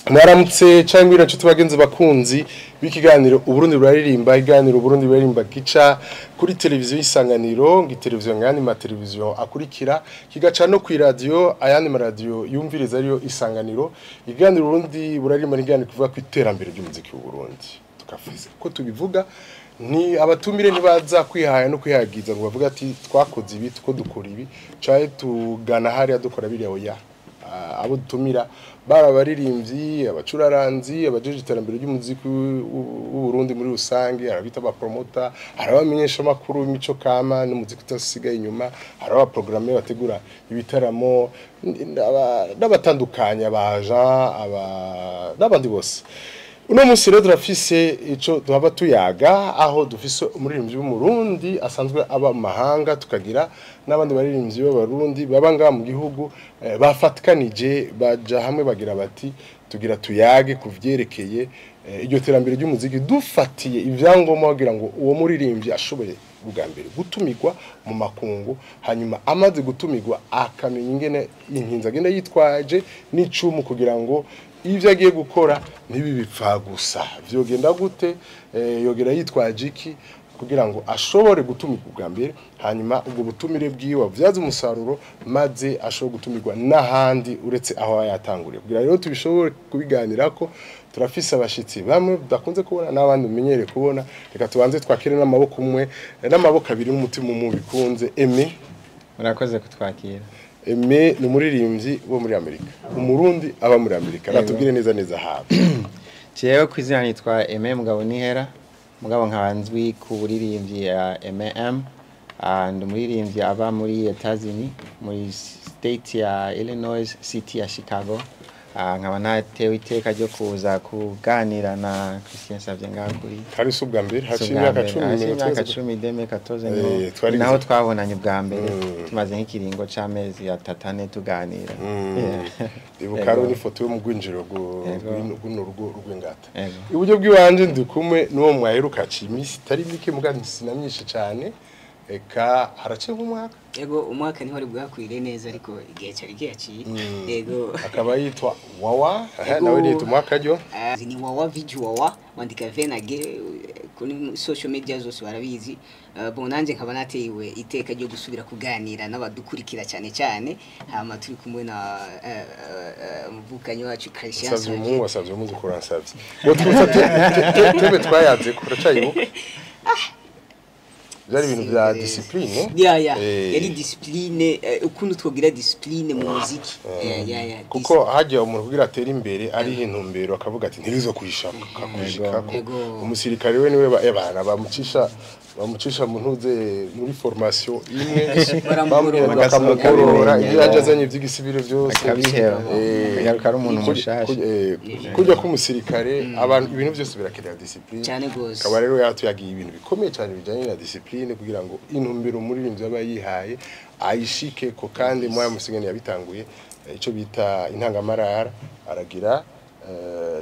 Mwaramutse cyangwa iracu tubagenzi bakunzi b'ikiganiro Uburundi buraririmba, iganiro Uburundi buraririmba gica kuri televiziyo Isanganiro, ngi televiziyo ngani ma televiziyo akurikira kigaca no ku radio ayandi ma radio yumviriza ariyo Isanganiro. Iganiro Uburundi buraririmba n'iganiro kuvuga ku iterambere ry'umuziki w'u Burundi. Tukafize ko tubivuga ni abatumire nibaza kwihaya no kwihagiza ngo bavuga ati twakoze ibi tuko dukora ibi caye tugana hariya dukora biriya oya. Abo dutumira barabaririmbyi, abacuraranzi, abajeje iterambere ry'umuziki w'u Burundi muri rusange, arabita aba promoter, arabamenyesha makuru imico kama n'umuziki utasigaye inyuma, araba programme bategura ibitaramo n'abatandukanya abaja aba n'abandi bose. Uno munsi rero turafise ico duhaba tuyaga aho dufise umuririmbyi w'Umurundi asanzwe aba mu mahanga, tukagira n'abandi baririmbyi b'Abarundi baba ngaha mu gihugu bafatkanije baja hamwe bagira bati tugira tuyage kuvyerekeye iryo terambere ry'umuziki dufatiye ivyangombwa kugira ngo uwo muririmbyi ashoboye bwa mbere gutumigwa mu makungu, hanyuma amaze gutumigwa akamenya ingene inkinzo agenda yitwaje n'icumu kugira ngo ivyo agiye gukora ntibibipfa gusa. Vyogenda gute, yogera yitwaje iki kugira ngo ashobore gutumigwa bwa mbere, hanyuma ubwo butumire bwiwe buvyaze umusaruro maze ashobore gutumigwa n'ahandi uretse aho yatanguriye. Kugira rero tubishobore kubiganirako turafise abashitsi bamwe tudakunze kubona n'abandi umenyere kubona. Reka tubanze twakire n'amaboko umwe n'amaboko abiri n'umutima umwe bikunze. Aimé, murakoze kutwakira. Aimé ni umuririmbyi wo muri Amerika, Umurundi aba muri Amerika. Natubwire neza neza haba. Jewe kwizina nitwa Aimé Mugabo Nihera, mugabo nkaba nzwi ku buririmbyi ya Aimé M. Ndi umuririmbyi aba muri Etazini, muri state ya Illinois, city ya Chicago. Nkaba natewe iteka ryo kuza kuganira na Christian Savye ngaha kuri Hari si ubwa mbere, haciye imyaka 10, haciye imyaka 10 2014 niho twari naho twabonanye ubwa mbere, tumaze nk'ikiringo c'amezi atatu ane tuganira. Ibuka rero n'ifoto yo mu rwinjiriro rw'uno rugo rw'ingata. Iburyo bw'iwanje ndi kumwe n'uwo mwaheruka haciye iminsi itari mike muga sinamyishe cane, eka haraciye nk'umwaka. Yego, umwaka niho ari bwakwire neza ariko igihe cyari gihaciye. Yego. Akaba yitwa Wawa, nawe nitwa umwaka ryo. Ni Wawa Viju Wawa, wandika V na G kuri social media zose barabizi. Bon nanje nkaba natewe iteka ryo gusubira kuganira n'abadukurikira cyane cyane, hama turi kumwe na umuvukanyi wacu Christian Savye. Umuhungu wasavye umuzukuru ansavye. Ngo twutse tebe twayaze ko uracayibuka. Byari ibintu bya discipline. Ya yari discipline, ukuntu twogira discipline mu muziki. Ya Kuko hajya umuntu kugira atere imbere ari intumbero akavuga ati ntirizo kuyishaka kakushikako. Umusirikare we niwe ebana bamucisha mu ntuze muri formation imwe bakamugorora ibyo yaje azanye ivy'igisibiro byose akabihera agaruka ari umuntu mushasha. Kujya k'umusirikare abantu ibintu byose birakenera discipline. Cyane gose. Akaba rero yatuyagiye ibintu bikomeye cyane bijanye na discipline kugira ngo intumbero umuririmbyi aba yihaye ayishike ko, kandi moya musigane yabitanguye ico bita intangamarara aragira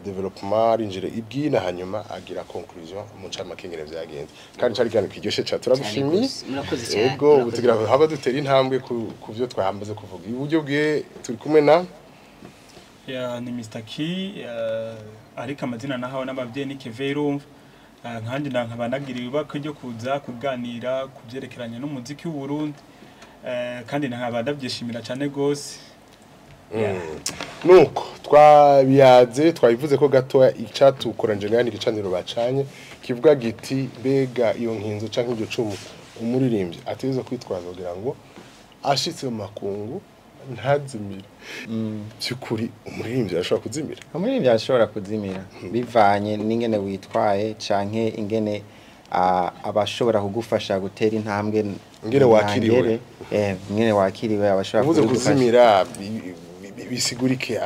development arinjire ibwina hanyuma agira conclusion mu ncamake ngene vyagenze, kandi cari kiganiro kiryoshe cyane. Turagushimiye. Murakoze cyane. Yego, ubu tugira haba dutera intambwe ku byo twahamaze kuvuga. Iburyo bwe turi kumwe na Ya ni Mr. Key, ariko amazina nahawe n'abavyeyi ni Kevero. Nkandi nkaba nagiriwe ibakwe ryo kuza kuganira ku vyerekeranye n'umuziki w'u Burundi, kandi nkaba ndavyishimira cyane gose. Nuko twabiyaze twabivuze ko gatoya icatukoranje ngani igicaniro bacanye kivuga giti mbega iyo nkinzo canke iryo cumu umuririmbyi ategerezwa kwitwaza kugira ngo ashitse mu makungu ntazimire. Byukuri umuririmbyi arashobora kuzimira? Umuririmbyi arashobora kuzimira bivanye n'ingene witwaye canke ingene abashobora kugufasha gutera intambwe, ingene wakiriwe. Ingene wakiriwe abashobora Uvuze kuzimira bisigurike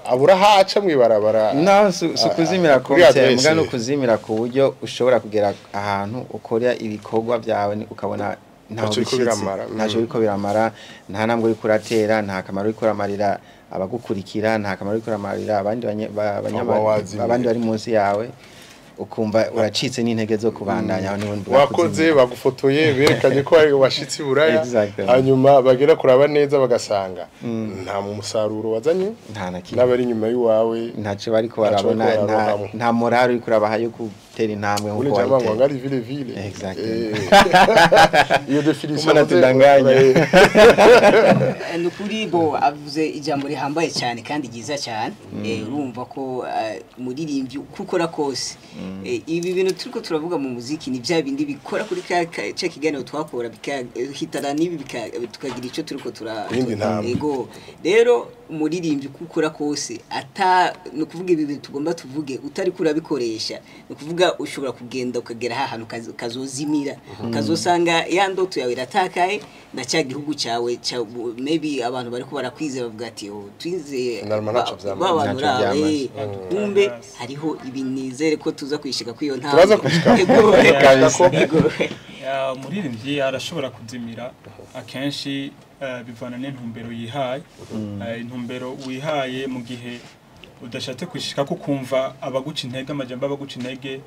abura haca mwibarabara. No, si kuzimira konse mbwa no kuzimira ku buryo ushobora kugera ahantu ukora ibikorwa byawe ukabona ntaho biramara, ntaho biriko biramara, nta ntambwe uriko uratera, nta kamaro uriko uramarira abagukurikira, nta kamaro uriko uramarira abandi abandi bari munsi yawe. Ukumva uracitse n'intege zo kubandanya, aho niho mvuga wakoze kuzimira. Bagufotoye, berekanye ko ari washitse i Buraya, hanyuma bagera kuraba neza bagasanga nta musaruro wazanye, nta na kimwe, n'abari inyuma y'iwawe ntacyo bariko ntacyo barabona, bariko nta bararonkamo. Nta morale uriko urabaha yo gutera intambwe ule nkuko jamaa wayiteye. wangali vile vile. Iyo définition Kumana tudanganya. Ni ukuri bo avuze ijambo rihambaye cyane kandi ryiza cyane. Urumva ko umuririmbyi uko ukora kose, ibi bintu turiko turavuga mu muziki ni bya bindi bikora kuri ka kiganiro twakora bikahitana n'ibi, tukagira icyo turiko tura Iyindi ntambwe. Ego, rero umuririmbyi uko ukora kose, ata ni ukuvuga ibi bintu tugomba tuvuge utari kurabikoresha, ni ukuvuga ushobora kugenda ukagera ahantu ukazozimira, ukazosanga ya ndoto yawe iratakaye na cya gihugu cyawe maybe abantu bariko barakwizera bavuga ati: "Oh, twizeye Normalement ntacyo vyamaze. ba bantu Ntacyo urabe." vyamaze. Kumbe hariho ibi, nizere ko tuza kwishika kuri iyo ntambwe. Turaza kubishikako. Ego. Kabisa. Ego. Ya, umuririmbyi arashobora kuzimira akenshi, bivana n'intumbero yihaye. Intumbero wihaye, mu gihe udashatse kwishika ko kumva abaguca intege, amajambo abaguca intege,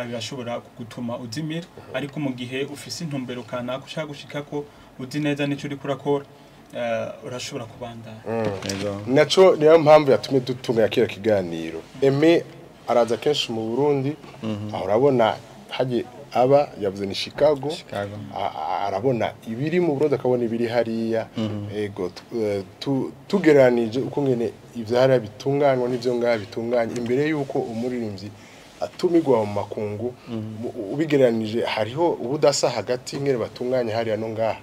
birashobora kugutuma uzimira. Ariko mu gihe ufise intumbero kanaka ushaka gushikako, uzi neza n'icyo uriko urakora, urashobora kubandanya. Yego. Naco niyo mpamvu yatumye dutunganya kiriya kiganiro. Aime araza kenshi mu Burundi, aho urabona hagiye aba yavuze ni Chicago. Chicago. Arabona ibiri mu Burundi, akabona ibiri hariya. Ego, tugereranije uko ngene ivyara bitunganywa n'ivyo ngaha bitunganye imbere yuko umuririmbyi atumirwa mu makungu, ubigereranije hariho ubudasa hagati ngene batunganya hariya no ngaha?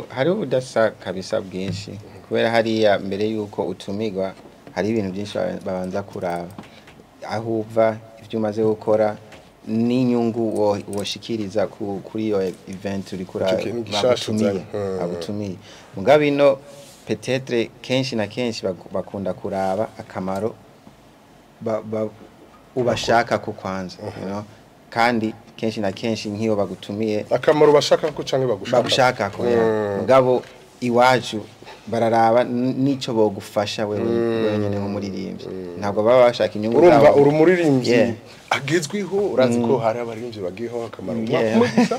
Hariho ubudasa kabisa bwinshi, kubera hariya mbere yuko utumirwa hari ibintu byinshi babanza kuraba: aho uva, ibyo umaze gukora, n'inyungu woshikiriza kuri iyo event uriko Ico kintu gishasha bagutumiye. uzanye. Bagutumiye. Mugabo ino peut-être kenshi na kenshi bakunda kuraba akamaro ubashaka ko kwanza. Kandi kenshi na kenshi nk'iyo bagutumiye, akamaro bashaka ko canke bagushaka? Bagushaka ko ya. Mugabo iwacu bararaba n'ico bogufasha wewe wenyene nk'umuririmbyi, ntabwo baba bashaka inyungu Urumva, zabo. uri umuririmbyi agezweho, urazi ko hari abaririmbyi bagiyeho akamaro umwe gusa,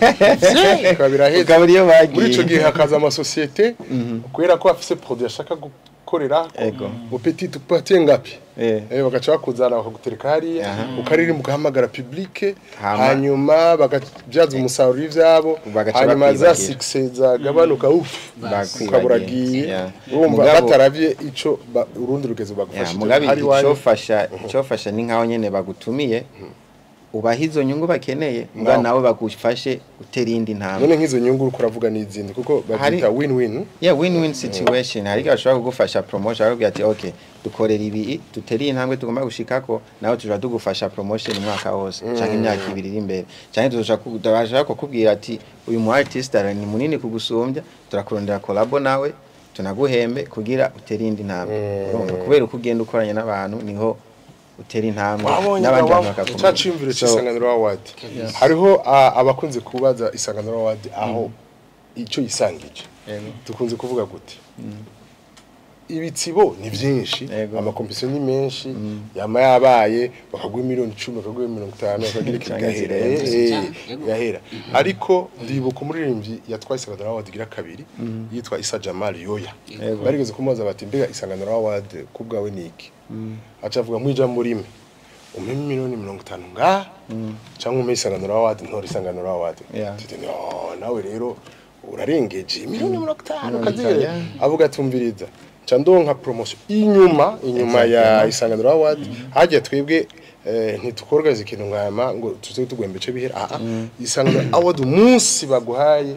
bikaba biraheze. Ukaba iyo bagiye. Muri ico gihe hakaza amasosiyete, kubera ko afise produit ashaka gukorera ngo petit tupatie ngapi, bagaca bakuzana bakagutereka hariya, ukaririmba, ugahamagara public, hanyuma bagabyaza umusaruro ivyabo, Bagaca hanyuma za bakwibagira. succès zagabanuka, uf, Bakwibagira. ukaba uragiye. Urumva, bataravye ico urundi rugezo bagufashije Mugabe hari iwanyu. Icofasha ni nkaho nyene bagutumiye, ubaha izo nyungu bakeneye, muga Nawe. nawe bagufashe gutera iyindi ntambwe. None nk'izo nyungu uriko uravuga n'izindi, kuko babyita win-win? Yeah, win-win situation. Hari igihe bashobora kugufasha promotion, bakakubwira ati: "Okay, dukorera ibi, dutere iyi ntambwe tugomba gushikako, nawe tuja tugufasha promotion umwaka wose canke imyaka 2 iri imbere, canke tubasha kukubwira ati: uyu mu artist ni munini kugusumbya, turakurondera collabo nawe, tunaguhembe kugira utere iyindi ntambwe." Urumva, kubera uko ugenda ukoranye n'abantu niho utera intambwe Wabonye n'abandi bantu ca bakakumenya. ciyumviro So, c'Isanganiro Award, hariho abakunze kubaza Isanganiro Award aho ico yisangije. Dukunze kuvuga gute? Ibitsibo ni byinshi, amakompetisiyo ni menshi, yama yabaye, bakaguha miliyoni 10, bakaguha 50, bakagira iki, Canke bigahera. zirenze. Bigahera. Ariko ndibuka umuririmbyi yatwaye Isanganiro Award igira kabiri, yitwa Isa Jamal Yoya. Barigeze kumubaza bati: "Mbega Isanganiro Award ku bwawe ni iki?" Aca avuga mwijambo rimwe: "Umpe miliyoni 50 ngaha cyangwa umpe Isanganiro Award, ntora Isanganiro Award." Tuti: "No, nawe rero urarengeje, miliyoni 50 ukazigera." Avuga ati: "Umviriza, nca ndonka promotion inyuma ya Isanganiro Award." Hagiye twebwe, ntitukorganiza ikintu nkama ngo tuze tugwembe ice bihera. Aha Isanganiro Award, umunsi baguhaye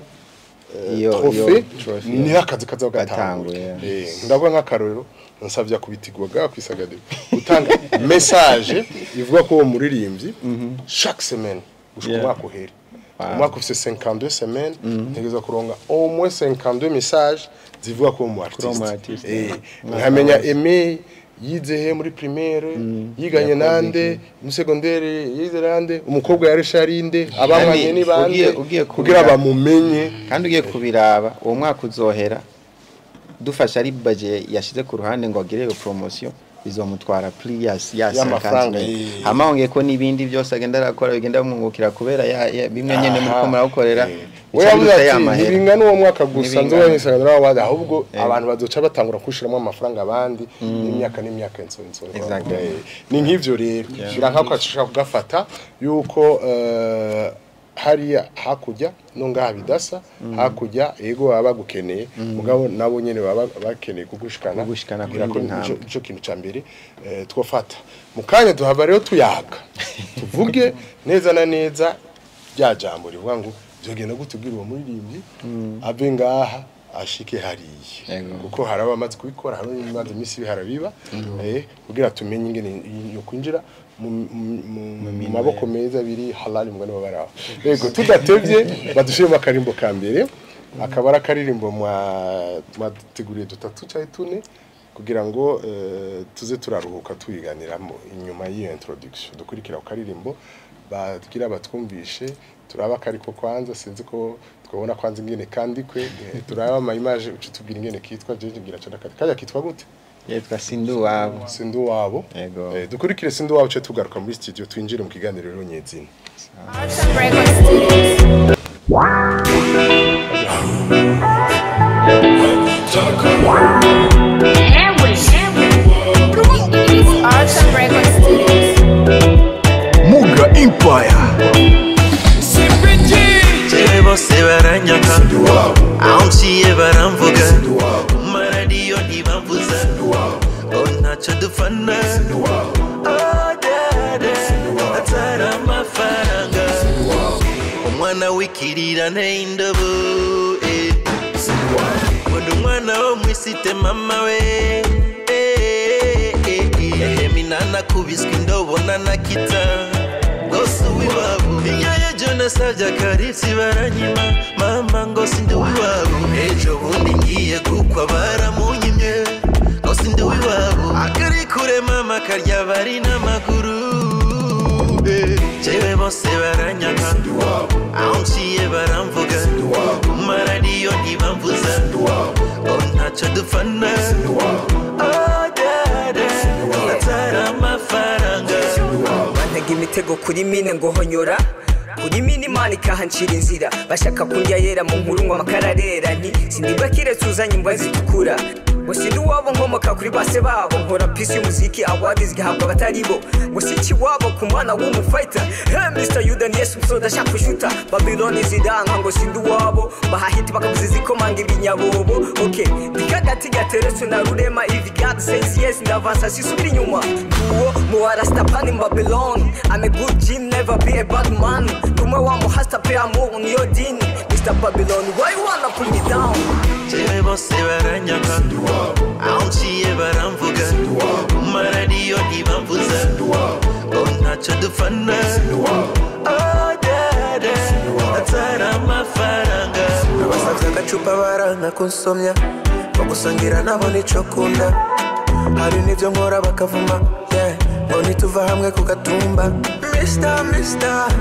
Iyo trophée, trophy, niho akazi kaza gatangura. Gatanguye, yeah. Ndavuga nk'akarorero, nsabye kubitigwaga kwisaganiro gutanga message ivuga ko uwo muririmbyi chaque semaine gushika umwaka uhere. Umwaka ufise 52 semaines, ntegerezwa kuronga au moins 52 messages zivuga ko uwo mu uwo mu artiste. artiste. Nkamenya Aimé yize he muri primaire, yiganye Yakoze nande, iki? muri secondaire yize nande, umukobwa yarisha arinde, abamanye Kandi ni bande, ugiye kugira bamumenye. Kandi ugiye kubiraba, uwo mwaka uzohera dufasha ari budget yashize ku ruhande ngo agire iyo promotion. Bizomutwara plus ya Y'amafaranga, 50 mille. Hama wongeye ko n'ibindi byose agenda arakora bigenda bimwungukira kubera ya bimwe nyene muri ko murakorera. We yavuze ati ntibingana uwo mwaka gusa Ntibingana. nzoba nisanga award, ahubwo abantu bazoca batangura kushiramo amafaranga abandi n'imyaka n'imyaka nso nso. Exactly. Ni nk'ivyo rero biranka ko ashaka kugafata yuko hariya hakurya no ngaha bidasa. Hakurya yego baba bagukeneye, mugabo nabo nyene baba bakeneye kugushikana Kugushikana kugira kuri ko indi ntambwe. Nico kintu ca mbere twofata mu kanya duhava rero tuyaga, tuvuge neza na neza rya jambo rivuga ngo vyogenda gute ubwira uwo muririmbyi ave ngaha ashike hariya, kuko hari abamaze kubikora, hari n'abamaze iminsi biharabiba, kugira tumenye ingene yo kwinjira mu maboko meza biri halali mugani w'abaraho. Yego, tudatevye badushiremo akarimbo ka mbere, akaba ari akaririmbo mwaduteguriye dutatu cyangwa tune kugira ngo tuze turaruhuka tuyiganiramo inyuma y'iyo introduction. Dukurikira ku karirimbo bagira batwumvishe, turaba kariko kwanza, sinzi ko twabona kwanza ingene kandikwe, turaba ama image, uce tubwira ingene kitwa. Jeje ngira cyo nakati kajya kitwa gute? Yitwa Sinduwabo. Sinduwabo. Yego. Dukurikire Sinduwabo, ce tugaruka muri studio twinjire mu kiganiro rero nyezina. Awesome Record Studios. Awesome Record Studios. Muga Empire. Jewe bose baranyaka, aho nciye baramvuga, ku maradiyo ntibamvuza ngo ntacyo dupfana. Oh, dada, atari amafaranga, umwana w'ikirirane indobo, eh. Ngo ndi umwana wo mw'isite mama we, eh, eh, eh. Ehe minana kubiswe indobo nanakita ngo si uw'iwabo. Iyo ejo nasabye akaripsi baranyima mama ngo sindi uw'iwabo. Ejo bundi ngiye gukwa baramunyimye ngo sindi uw'iwabo. Akari kure mama karya bari n'amaguru, eh. Jewe bose baranyaka, aho nciye baramvuga, ku maradiyo ntibamvuza ngo ntacyo dupfana. Oh, dada, atari amafaranga. Bantega imitego kuri mine ngo honyora kuri mine, Imana ikahancira inzira. Bashaka kundya yera mu nkuru ngo amakara arera, nti sindibwa kiretse uzanye imbwa zitukura. Ngo sindi uwabo, nkomoka kuri base babo, nkora pisi y'umuziki, award zigahabwa abatari bo. Ngo sinci iwabo ku mwana w'umufayita. Hey Mr Yuda ni Yesu musoda ashaka kushuta Babiloni ziranka ngo sindi uwabo, bahahita bakavuza izikomanga ibinyabobo. Okay, ndikagati gateretswe na rurema. If God says yes, ndavansa sisubira inyuma. Nguwo mu barastapani mu Babylon. I'm a good gene, never be a bad man. Ndumwe wa muhasta pe amour niyo dini. Mr Babylon, why you wanna pull me down? Jewe bose baranyaka, aho nciye baramvuga, ku maradiyo ntibamvuza ngo ntacyo dupfana. Oh, dada, atari amafaranga. Abasavye agacupa baranka kunsomya, ngo gusangira nabo nico kunda. Hari n'ivyo nkora bakavuma, yeah, ngo nituva hamwe ku gatumba. Mr Mr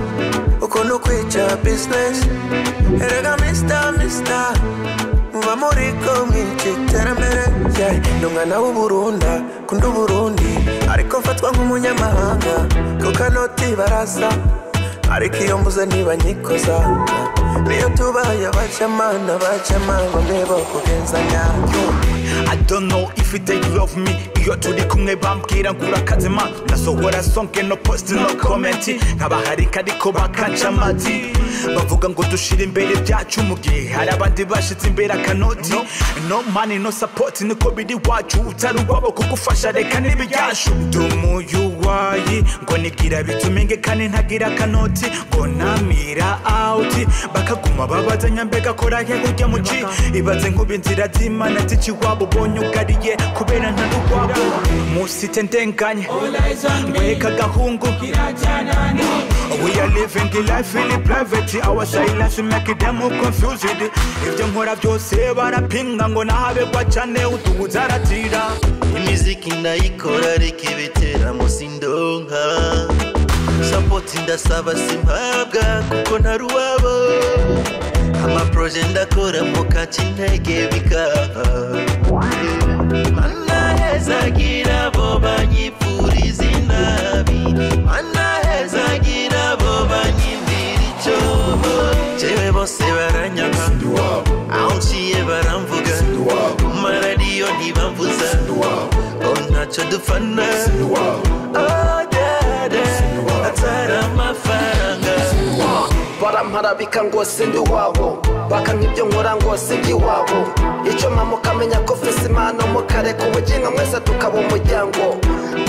uko nukwica business. Erega Mr Mr muba muriko mwica iterambere, yeah. Ndi umwana w'Uburunda kunda Uburundi, ariko mfatwa nk'umunyamahanga ku kanoti barasa, ariko iyo mbuze ntibanyikoza. Niyo tubaye abacamana abacama bamwe bo kugenzanya. I don't know if they love me. Iyo turi kumwe bambwira ngo urakaze man. Nasohora song no post no comment, nkabaharika ariko bakanca amati. Bavuga ngo dushira imbere byacu mu gihe hari abandi bashize imbere akanoti. No money no support, niko biri wacu. Utari uwabo kugufasha reka n'ibiryashu. Ndi umuyuwayi ngo nigira bitumenye kandi ntagira akanoti. Ngo namira out bakaguma babazanya mbega kora he ujya mu ci. Ibaze nkuba inzira z'Imana z'ikiwabo ubonye ugariye kubera nta ruwabo. Musite ndenganye ngweka gahungu. We are living the life in private. Our silence make them confused. Ibyo nkora byose barapinga ngo nahabegwa cyane uduhuza aratira. Imiziki ndayikora ariko ibiteramo sindonka. Support ndasaba simpabwa kuko ntari uwabo. Amaproje ndakora mukaca intege bikaha. Mana hezagira abo. Ntacyo dupfana. Oh dada, atari amafaranga. Baramparabika ngo sindi uwabo, bakanka ibyo nkora ngo sindi iwabo. Icyo mama ukamenya ko mfise impano, mukareka ubugingo mwese tukaba umuryango.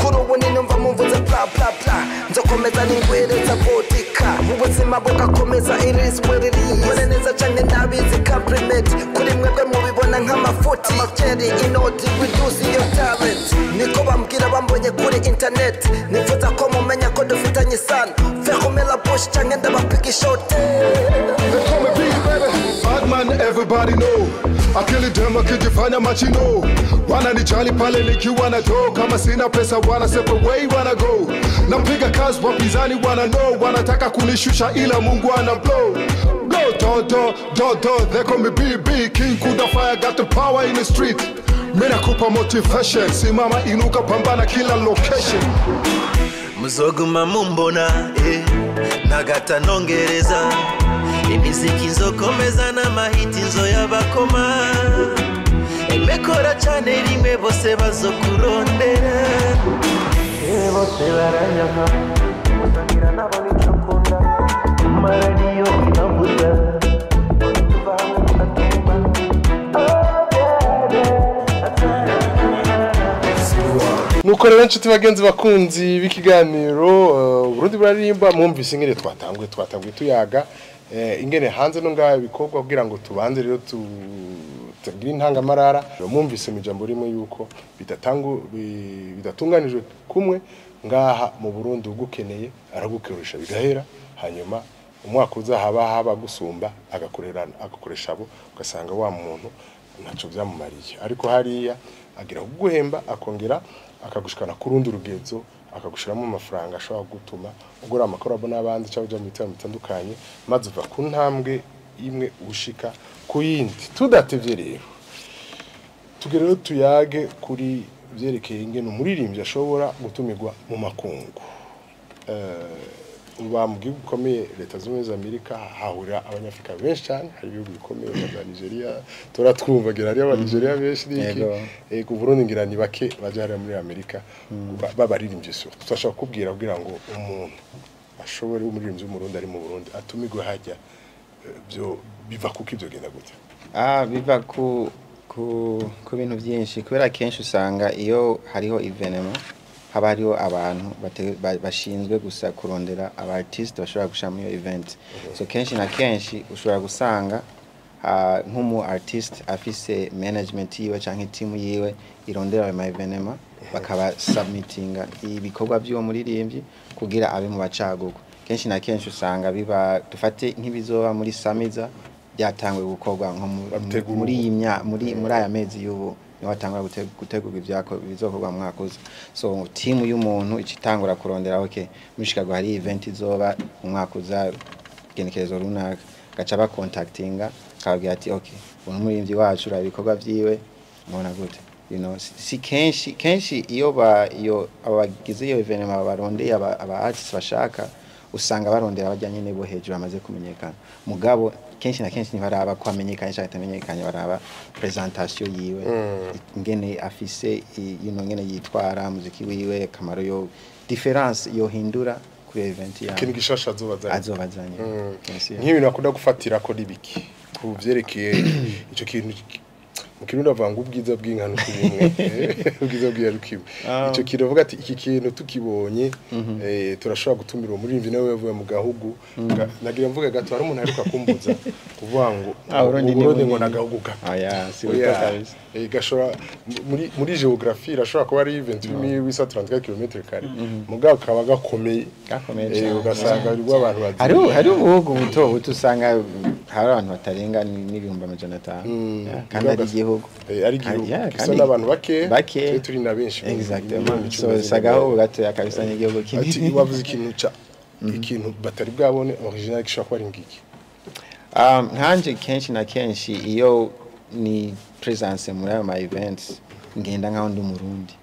Kuri ubu ninumva mumvuze bla bla bla, nzokomeza ningwereza vodika. Ubuzima bugakomeza, it is what it is. Nkore neza canke ndabizi, compliment kuri mwebwe mubibona nk'amafuti. Amafyeri inoti reduce your talent, niko bambwira bambonye kuri internet. Nifuza ko mumenya ko dufitanye isano, ferme la bouche canke ndabapiga ishote. They call me Big Baby. Bad man, everybody know. Akili dem akijifanya machino. Wananijali pale nikiwa na do. Kama sina pesa wana separate wana go. Napiga kazi wapinzani wana know. Wanataka kunishusha ila Mungu ana blow. Go do do do do. They call me BB King Kuda fire, got the power in the street. Mimi nakupa motivation. Simama inuka pambana kila location. Muzoguma mumbona, nagata nongereza. Imiziki nzokomeza n'amahiti nzoyabakoma. Imekora cane rimwe bose bazokurondera. Bose baranyanka, gusangira nabo nico nkunda. Amaradiyo ntibavuza, tuva hamwe mu gatumba. Oh dada, atari. Nuko rero nshuti bagenzi bakunzi b'ikiganiro Burundi buraririmba, mwumvise ingene twatanguye tuyaga ingene hanze no ngaha ibikorwa kugira ngo tubanze rero tugire intangamarara. Mwumvise mu ijambo rimwe yuko bidatunganijwe kumwe ngaha mu Burundi, ugukeneye aragukoresha bigahera, hanyuma umwaka uza haba gusumba agakoresha abo, ugasanga wa muntu ntaco vyamumariye. Ariko hariya agira kuguhemba akongera akagushikana ku rundi rugezo, akagushiramo amafaranga ashobora gutuma ugura amakorabo n'abandi cyangwa uja mu bitaramo bitandukanye, maze uva ku ntambwe imwe ushika ku yindi. Tudatevye rero tugere rero tuyage kuri vyerekeye ingene umuririmbyi ashobora gutumirwa mu makungu. Uba mu gihugu gikomeye Leta Zunze Ubumwe za Amerika hahurira abanyafrika benshi cyane, hari ibihugu bikomeye nka za Nigeria, turatwumvagira hariyo abanigeria benshi n'iki. Ku Burundi ngira ni bake baja hariya muri Amerika babaririmbyi surtout. Turashobora kubwira kugira ngo umuntu ashobore, umuririmbyi w'Umurundi ari mu Burundi atumirwe hajya, byo biva kuko ibyo genda gute? Biva ku bintu byinshi, kubera kenshi usanga iyo hariho événement haba hariho abantu bashinzwe gusa kurondera aba artiste bashobora gushira muri iyo event. So kenshi na kenshi ushobora gusanga nk'umu artiste afise management yiwe canke team yiwe irondera ayo ma événement, bakaba submittinga ibikorwa by'uwo muririmbyi kugira abe mu bacagurwa. Kenshi na kenshi usanga biba, dufate nk'ibizoba muri Samiza, byatanguye gukorwa nko Babitegura muri ubu. iyi muri aya mezi y'ubu niho hatangura gutegurwa ivyako bizokorwa mu mwaka uza. So team y'umuntu icitangura kurondera, okay, muri Chicago hari event izoba mu mwaka uza genekerezo runaka, gaca bacontactinga akababwira ati okay, uyu muririmbyi wacu uraba ibikorwa vyiwe mubona gute? Si kenshi iyo ba iyo abagize iyo événement barondeye aba artists bashaka, usanga barondera abajya nyene bo hejuru bamaze kumenyekana. Mugabo kenshi na kenshi ntibaraba ko amenyekanye cyangwa atamenyekanye, baraba presentation yiwe, ingene afise ngene yitwara, muziki wiwe, akamaro yo difference yohindura kuri event yawe. Ikintu gishasha azobazanye. Azobazanye. Yes, yeah. Nk'ibintu bakunda gufatira ko nibiki ku vyerekeye ico kintu? Mu Kirundi bavuga ngo ubwiza bw'inka n'ukubumwe, ubwiza bw'inka n'ukimwe. Ico kintu bavuga ati iki kintu tukibonye, turashobora gutumira uwo muririmbyi nawe yavuye mu gahugu. Nagira mvuge gato, hari umuntu aheruka kumbuza kuvuga ngo Ah, Uburundi ni Uburundi ngo bunini. nagahugu gato. Oya, si Oya, buto kabisa. Gashora muri géographie irashobora kuba ari 28834 km carré, mugabo kaba gakomeye. Gakomeye cane. Ugasanga harimo abantu bazi. Hariho ubuhugu buto buto usanga hari abantu batarenga n'500,000. Yeah, kandi ari igihugu. Ari igihugu Yeah, gisa kandi n'abantu bake, bake. twe turi na benshi. Exactement. Miliyoni So 14. sagaho gatoya kabisa n'igihugu Ati kinini. wavuze ikintu ca ikintu batari bwabone original, gishobora kuba ari ngiki? Nkanje kenshi na kenshi iyo ni presence muri ayo ma events, ngenda nkaho ndi Umurundi.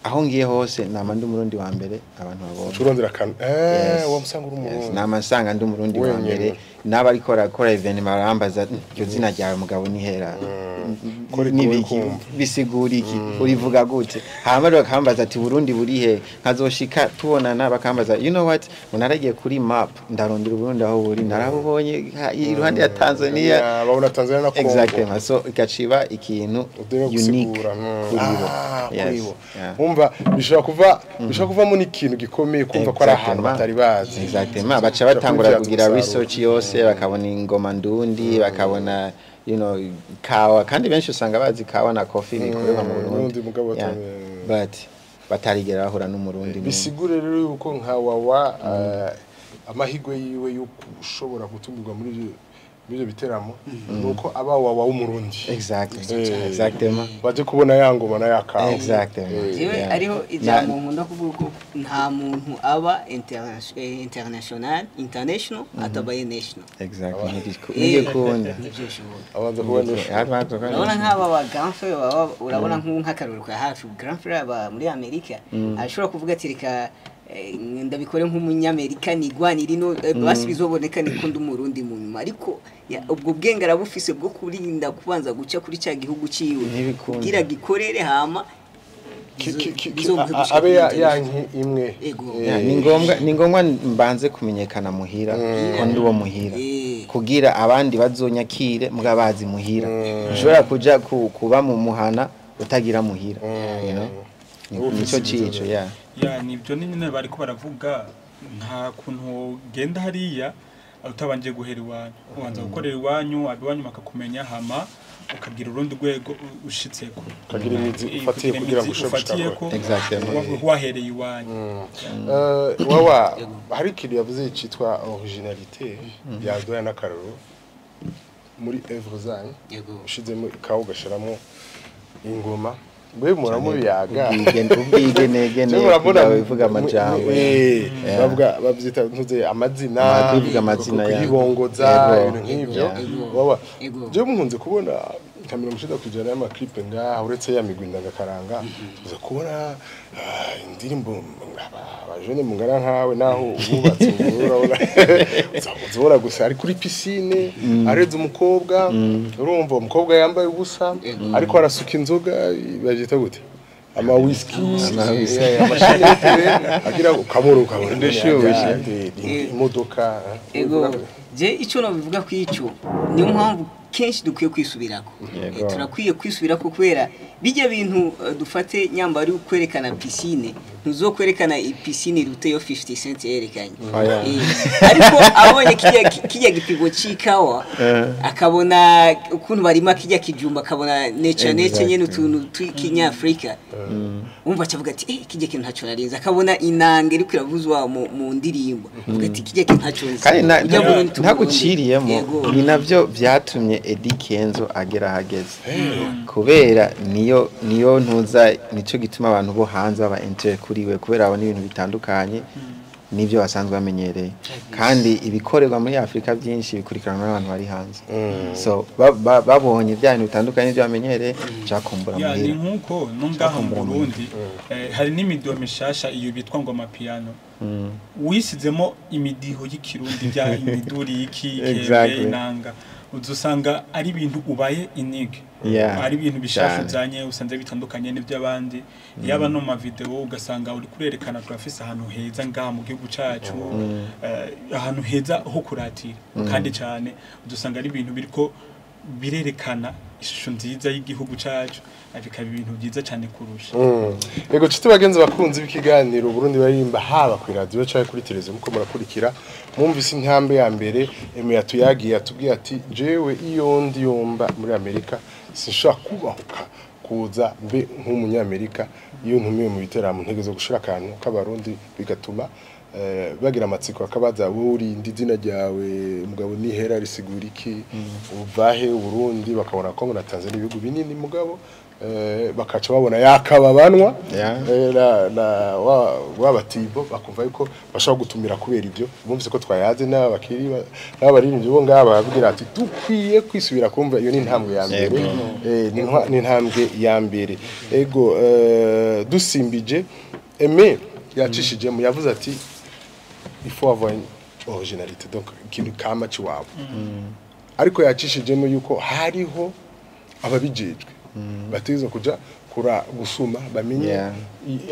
Aho ngiye hose nama ndi umurundi wa mbere abantu babonye. Turondera kan Yes. Wamusanga uri Yes, umurundi. Nama nsanga ndi umurundi wa Wenyene. mbere, n'aba ariko barakora event barambaza, "Iryo zina ryawe mugabo nihera Ko rigoye n'ibiki kumva. bisigura iki, urivuga gute?" Hama rero bakambaza ati, "Burundi burihe?" Nkazoshika tubonana bakambaza, "You know what, ngo naragiye kuri map ndarondera Uburundi aho buri, narabubonye iruhande ya Tanzania." Yeah, babona Tanzania na Congo. Exactement, so igaciba ikintu Udebe unique gusigura kuri bo. Ah, Yes, kuri bo. yeah. Umva bishobora kuvamo n'ikintu gikomeye, kumva ko ari ahantu batari bazi. Exactement, baca batangura Kubibyaza kugira umusaruro. research yose, bakabona ingoma ndundi, bakabona kawa, kandi benshi usanga bazi kawa na coffee bikorerwa mu Burundi. Burundi, mugabo Yeah. But batarigera bahura n'umurundi n'umwe. Bisigure rero yuko nka Wawa, amahirwe yiwe yo gushobora gutumirwa muri ibyo biteramo nuko aba Wawa w'umurundi. Exactly. Exactement. Baje kubona ya ngoma na ya kawa. Exactement. Jewe Yeah. ariho ijambo nkunda kuvuga ko nta muntu aba international international atabaye national. Exactly. Ntigikunda. Nibyo bishoboka. Abanza kuba national. Urabona nk'aba ba grand frère baba, urabona nk'ubu nk'akarorero ka hafi, grand frère aba muri Amerika, ashobora kuvuga ati, "Reka ndabikore nk'umunyamerika nigwanira ino, basi bizoboneka niko ndi umurundi mu nyuma." Ariko ubwo bwenge arabufise bwo kurinda kubanza guca kuri cya gihugu ciwe Ntibikunda. kugira gikorere, hama bizomuhe gushika abe kuri ya international. nki imwe. Ego. Yeah, ni ngombwa mbanze kumenyekana muhira ko ndi uwo muhira kugira abandi bazonyakire muga bazi muhira. Nshobora kuja kuba mu muhana utagira muhira. Nico cico, yeah. Ya, nibyo ni nyine bariko baravuga, nta kuntu ugenda hariya utabanje guhera iwanyu, ubanza gukorera iwanyu, abiwanyu bakakumenya, hama ukagira urundi rwego ushitseko. Ukagira imizi ufatiye kugira kugira ngo imizi ushobore gushika ufatiyeko, kure. Exactement. wahereye iwanyu. Wawa, hari ikintu yavuze cyitwa originalité, yaduhaye n'akaroro muri œuvre zanyu. Yego. Ushizemo ikawa, ugashiramo ingoma, mbe muramubiyaga? Ubwigenegene Jewe murabona kugira wivuga amajambo. Eh, bavuga, babyita ntuze amazina. Kwivuga amazina, ya. Kuyibongoza, Yego. ibintu nk'ibyo. Yeah. Wawa, Ego. jewe mukunze kubona nka 90% y'amaklipe ngaha, uretse ya migwi ndagakaranga, tuza kubona indirimbo abajene mungana nkawe, naho wubatse ubu, urabona uzabona gusa ari kuri piscine, areze umukobwa, urumva umukobwa yambaye ubusa, ariko arasuka inzoga, babyita gute, ama whisky. Ama whisky. Amashinete agira ukabura ukabona Ndashushe. imodoka. Ego, je icyo nabivuga ku icyo, niyo mpamvu kenshi dukwiye kwisubirako. Yego. Turakwiye kwisubirako kubera bijya bintu, dufate nyamba ari kwerekana piscine, ntuzokwerekana piscine irute yo 50 Cent yerekanye. Oya. Ariko abonye kijya gipigo c'ikawa, akabona ukuntu barima kijya kijumba, akabona nature nyene, utuntu tw'ikinyafrika, umva acavuga ati, "Eh, kijya kintu ntaco narinzi." Akabona inanga iriko iravuzwa mu ndirimbo, avuga ati, "Kijya kintu ntaco nzi." Kandi Ujya Burundi tuburundi. ntaguciriyemo, Yego. ni navyo vyatumye Eddy Kenzo agera ahageze, kubera niyo ntuza, nico gituma abantu bo hanze baba inter kuri we, kubera babona ibintu bitandukanye n'ibyo basanzwe bamenyereye, kandi ibikorerwa muri Afurika byinshi bikurikiranwa n'abantu bari hanze, so babonye bya bintu bitandukanye n'ibyo bamenyereye, cyakumbura Ya, ni muhira. nkuko no ngaha mu Burundi, hari n'imidiho mishasha iyo bitwa ngo amapiano, wisizemo imidiho y'ikirundi, bya imiduri y'iki ikembe, inanga, uzusanga ari ibintu ubaye unique, ari ibintu bishasha uzanye, usanze bitandukanye n'iby'abandi. Yaba no mu mavideo, ugasanga uri kurerekana turafise ahantu heza ngaha mu gihugu cacu, ahantu heza ho kuratira, kandi cyane udusanga ari ibintu biriko birerekana ishusho nziza y'igihugu cacu, bikaba ibintu byiza cyane kurusha. Yego nshuti bagenzi bakunzi b'ikiganiro Burundi baririmba, haba ku radio cyangwa kuri televiziyo, muko murakurikira, mwumvise intambwe ya mbere Eme yatuyagiye, atubwiye ati, "Jewe iyo ndi yomba muri Amerika sinshobora kubahuka kuza mbe nk'umunyamerika. Iyo ntumiwe mu biteramo ntegezo gushira akantu k'abarundi, bigatuma bagira amatsiko, akabaza, wowe uri indi, izina ryawe mugabo nihera risigura iki, uvahe?" Uburundi bakabona ko na Tanzania ibihugu binini, mugabo Bakaca babona yakababanwa Yeah. Na wabatibo bakumva yuko bashobora gutumira kubera ibyo bumvise ko twayaze n'abakiri n'abaririmbyi bo ngaba babwira ati dukwiye kwisubira kumva iyo ni intambwe ya mbere. Ni intambwe ya mbere ego. Dusimbije Aimé yacishije mu yavuze ati il faut avoir une originalité, donc ikintu kama ciwabo, ariko yacishijemo yuko hariho ababijejwe bategerezwa kuja kura gusuma bamenye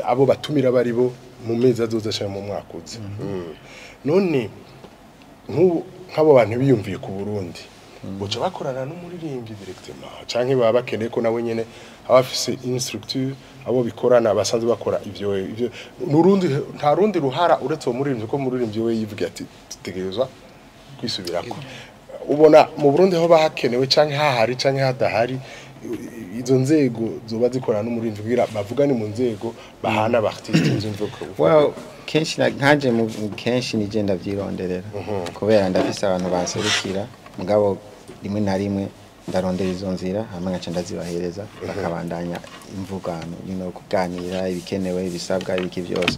abo batumira bari bo mu mezi azoza canke mu mwaka uza. None nk'ubu nk'abo bantu biyumviye ku Burundi boca bakorana n'umuririmbyi directement, canke baba bakeneye ko nawe nyene aba afise une structure abo bikorana basanzwe bakora ivyo nurundi nta rundi ruhara uretse uwo muririmbyi, ko umuririmbyi we yivuga ati dutegerezwa kwisubirako. Ubona mu Burundi ho bahakenewe canke hahari canke hadahari izo nzego zoba zikorana n'umuririmbyi kugira bavugane mu nzego bahana aba artiste nzumva ko Well, kenshi nkanje kenshi nije ndavyironderera kubera ndafise abantu banserukira, mugabo rimwe na rimwe ndarondera izo nzira hama nkaca ndazibahereza bakabandanya imvugano, kuganira ibikenewe, ibisabwa, ibiki byose.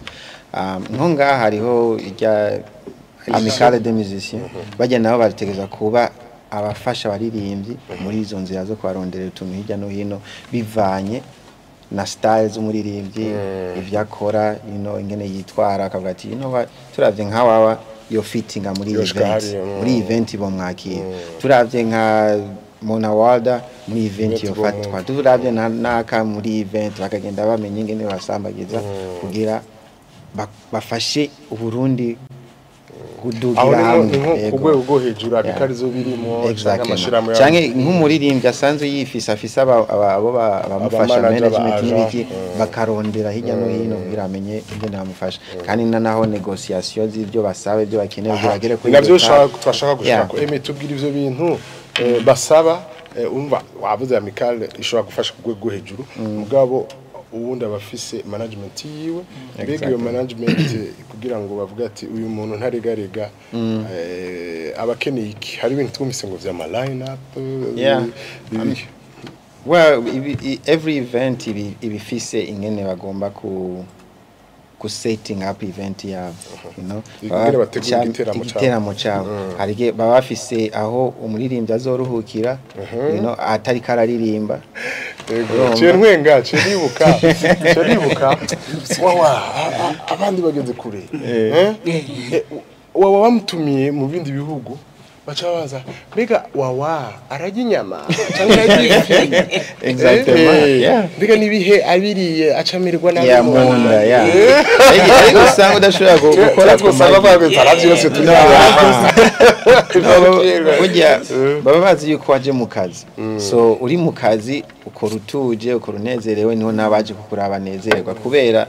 Nko ngaha hariho irya Amicale des musiciens, bajya nabo bategereza kuba abafasha abaririmbyi muri izo nzira zo kubaronderera utuntu hirya no hino bivanye na style z'umuririmbyi, ivyo akora, ingene yitwara, akavuga ati what, turavye nka wawa yo fittinga muri iyi Yoshika event, hariya, muri event bomwakira, turavye nka Mona Walda muri event Event yofatwa, turavye na naka muri event, bakagenda bamenya ingene basambagiza kugira bafashe Uburundi kudugira Aho ni hamwe. nko ku Yego. rwego rwo hejuru abikarizo birimo canke amashirahamwe Canke nk'umuririmbyi asanzwe yifise afise abo abamufasha, Aba manager, management aba n'ibiki, agent. Bakarondera hirya no hino kugira amenye ingene bamufasha, kandi na naho négociation z'ivyo basaba, ibyo bakeneye kugira bagere kuri navyo iyo étape. Twashaka gushaka ko Aimé tubwira ivyo bintu basaba. Umva wavuze amicale ishobora gufasha ku rwego rwo hejuru, mugabo uwundi aba afise management yiwe. Mbega iyo management kugira ngo bavuge ati uyu muntu ntaregarega, aba akeneye iki? Hari ibintu twumvise ngo vy'ama line up Well, every event ibifise ingene bagomba ku setting up event yabo. Ingene bategura igiteramo cabo. Igiteramo cabo. Hari igihe baba bafise aho umuririmbyi azoruhukira, atariko araririmba. Urumva? Ciye ntwenga, ciye nibuka wawa abandi bageze kure. Eh? Wawa bamutumiye mu bindi bihugu baca babaza mbega wawa ararya inyama canke ararya ifi? Exactement, yeah. Mbega nibihe abiriye acamirwa nabi Ya mu munda ya ariko usanga udashobora gukora ku usanga magi. bagwita byose turi Burya baba bazi yuko waje mu kazi, so uri mu kazi ukora utuje, ukora unezerewe, niho n'abaje kukuraba banezerwa, kubera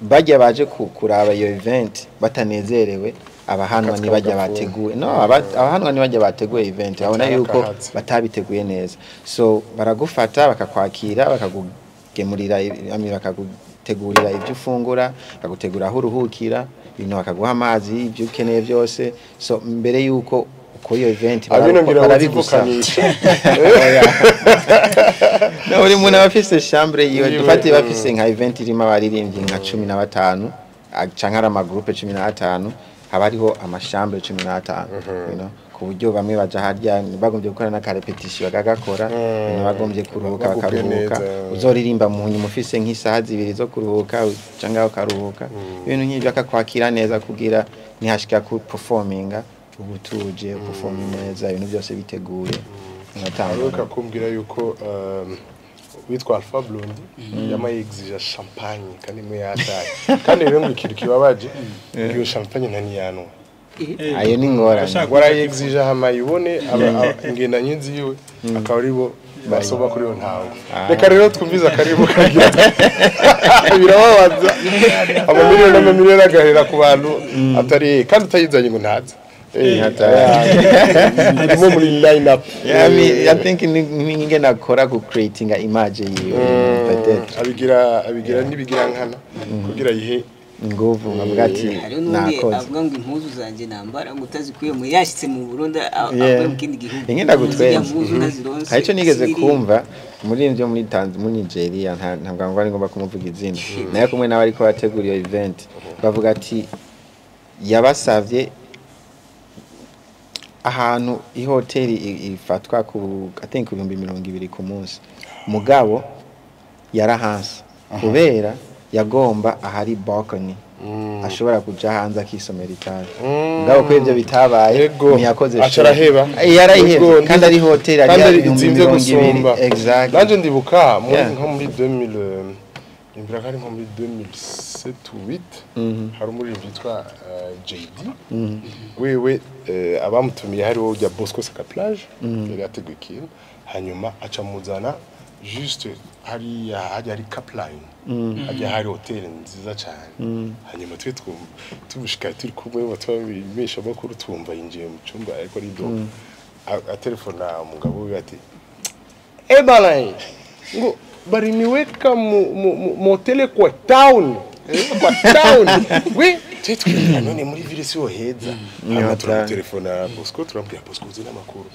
bajya baje kuraba iyo event batanezerewe, abahanwa Akazi ntibajya kagapfuye. bateguye no abahanwa ntibajya bateguye event, babona yuko Akahazi. batabiteguye neza, so baragufata bakakwakira, bakakugemurira I mean, bakagutegurira ibyo ufungura, bakagutegura aho uruhukira ibintu, bakaguha amazi, ibyo ukeneye byose. So mbere yuko ukora iyo event Abino ngira ngo barabigusaba. zivukanisha. Oya. No, buri muntu aba afise chambre yiwe. Yiwe, Dufate bafise nka event irimo abaririmbyi nka 15 canke ari amagroupe 15, haba hariho amachambre 15, ku buryo bamwe baja harya bagombye gukora n'akarépétition bakagakora, bagombye kuruhuka Bagubwe bakaruhuka. neza. Uzoririmba mu nyuma ufise nk'isaha 2 zo kuruhuka canke ukaruhuka, ibintu nk'ivyo, akakwakira neza kugira ntihashika ku performinga ubutuje, performing neza, ibintu byose biteguye. Aheruka kumbwira yuko witwa Alpha Blondy yama yexija champagne kandi imwe yataye, kandi rero ngo ikintu kibabaje, iyo champagne ntaniyanwa. Ayo ni ingorane. Warayexija hama yibone ingendanyi ziwe akaba aribo basoma kuri iyo ntango. Reka rero twumvize akaribu kagira birababaza, amamiliyoni n'amamiliyoni agahera ku bantu atari kandi utayizanye ngo ntaza. Irimo muri line up. Yeah, I mean, I think ni ingene akora ku creatinga image yiwe, peut-être. Abigira n'ibigira nkana kugira yihe Inguvu nkavuga ati Hariho n'undi nakoze. avuga ngo impuzu zanjye nambara ngo utazikuye mu yashyitse mu Burundi avuye mu kindi gihugu. Ingenda Ziriya gutwenza. mpuzu ntazironse. Hari icyo nigeze Ziri- kumva umuririmbyi wo muri muri Nigeria, ntabwo ngo ari ngomba kumuvuga izina, nayo kumwe nawe ariko bategura iyo event, bavuga ati yabasavye ahantu ihoteli ifatwa ku, I think, 20,000 ku munsi, mugabo yarahanse kubera yagomba ahari balcony ashobora kuja hanze akisomera itabi. Mugabo kuri ibyo bitabaye, ntiyakoze Aca show. araheba. Yarayihebye. Ego, Kandi ari hoteli kandi ari ari ibihumbi izimvye 20. gusumba. Exactly. Nanje ndibuka muri nko muri 2000, imbere hari nko muri 2007 ou 8, hari umuririmbyi witwa JD. Wewe abamutumiye hariho ujya Bosco Saka Plage, yari yateguye ikintu, hanyuma aca muzana juste hariya hajya hari Capline, hajya hari hotel nziza cyane. Hanyuma twe twumva tumushikaye turi kumwe twabimesha amakuru, twumva yinjiye mu cyumba ariko ari do atelefona umugabo wiwe ati: "Eh bana, ngo bariniweka mu hoteli kwa town." Kwa town we twe twibwira none muri ville siho heza. Hanyuma hatari. turamutelefona Bosco, turamubwira: "Bosco, uzi n'amakuru?"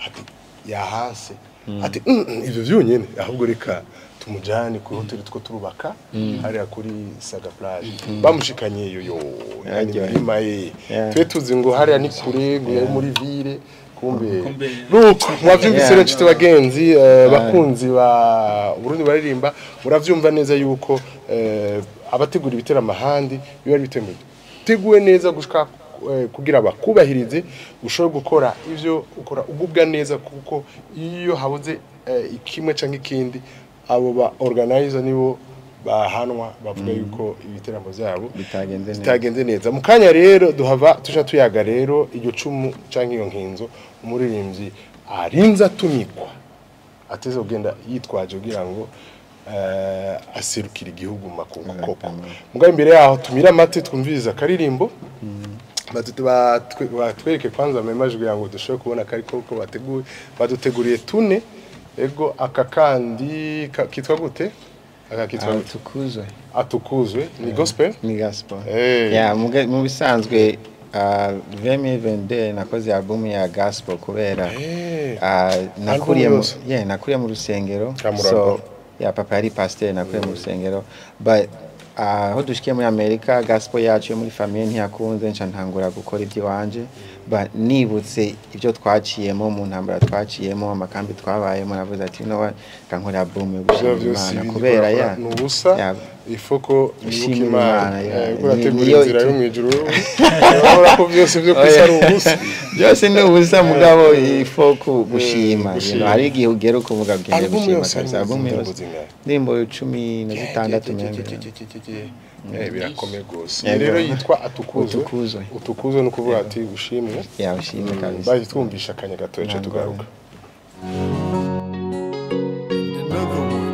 Ati yahanse, ati: Ivyo vyonyene, ahubwo reka tumujane ku hoteli two turubaka hariya kuri Saga Plage." Bamushikanye yo yo yani Yaryohe. mirima ye. Twe tuzi ngo hariya ni kure, ngo yari muri ville, kumbe Kumbe. nuko mwavyumvise rero nshuti bagenzi, bakunzi ba Burundi baririmba, muravyumva neza yuko abategura ibiteramo ahandi biba ari ibiteramo biteguwe neza gushika kugira bakubahirize ushobore gukora ivyo ukora ugubwa neza, kuko iyo habuze ikimwe canke ikindi, abo ba organizer nibo bahanwa, bavuga yuko ibiteramo vyabo Bitagenze neza. Bitagenze neza. Mu kanya rero duhava tuja tuyaga rero iryo cumu canke iyo nkinzo umuririmbyi arinze atumikwa ateze kugenda yitwaje kugira ngo aserukire igihugu mu makungu koko. Mugabo imbere yaho tumira amate, twumviriza akaririmbo. Batwereke kwanza amajwi kugira ngo dushobore kubona kari koko bateguye, baduteguriye tune. Ego, aka kandi kitwa gute? Aka kitwa gute? Atukuzwe. Atukuzwe ni gospel. Ni gospel. Yeah, mu bisanzwe 2022 nakoze album ya gospel kubera nakuriye Album mu yose? Yeah, nakuriye mu rusengero. Kamuragwa. So yeah, papa yari pasteur, nakuriye mu rusengero, but aho dushikiye muri Amerika, gospel yacu yo muri famille ntiyakunze, nca ntangura gukora iby'iwanje. But nibutse ibyo twaciyemo mu ntambara, twaciyemo amakambi twabayemo, navuze ati: "You know what, kankora album yo Ivyo gushima vyose Imana," ibindi kubera urakora ya ni ubusa. Ifoko wibuka Ushimira Imana. Imana, yeah. Urategura Niyo inzira yo mw'ijuru, urabona ko byose byo kwisi ari ubusa. Byose ni ubusa, mugabo ifo gushima. Gushima. Hari igihe ugera ukuvuga ugiye Album gushima yose kabisa. harimo Album indirimbo yose zingahe? Indirimbo 16 menga. Birakomeye rwose. Yego. Rero yitwa Atukuzwe. Utukuzwe. Utukuzwe ni ukuvuga ati ushimwe. Ya, ushimwe kabisa. Baje twumvisha akanya gato ejo Ntabwo. tugaruka. Another one.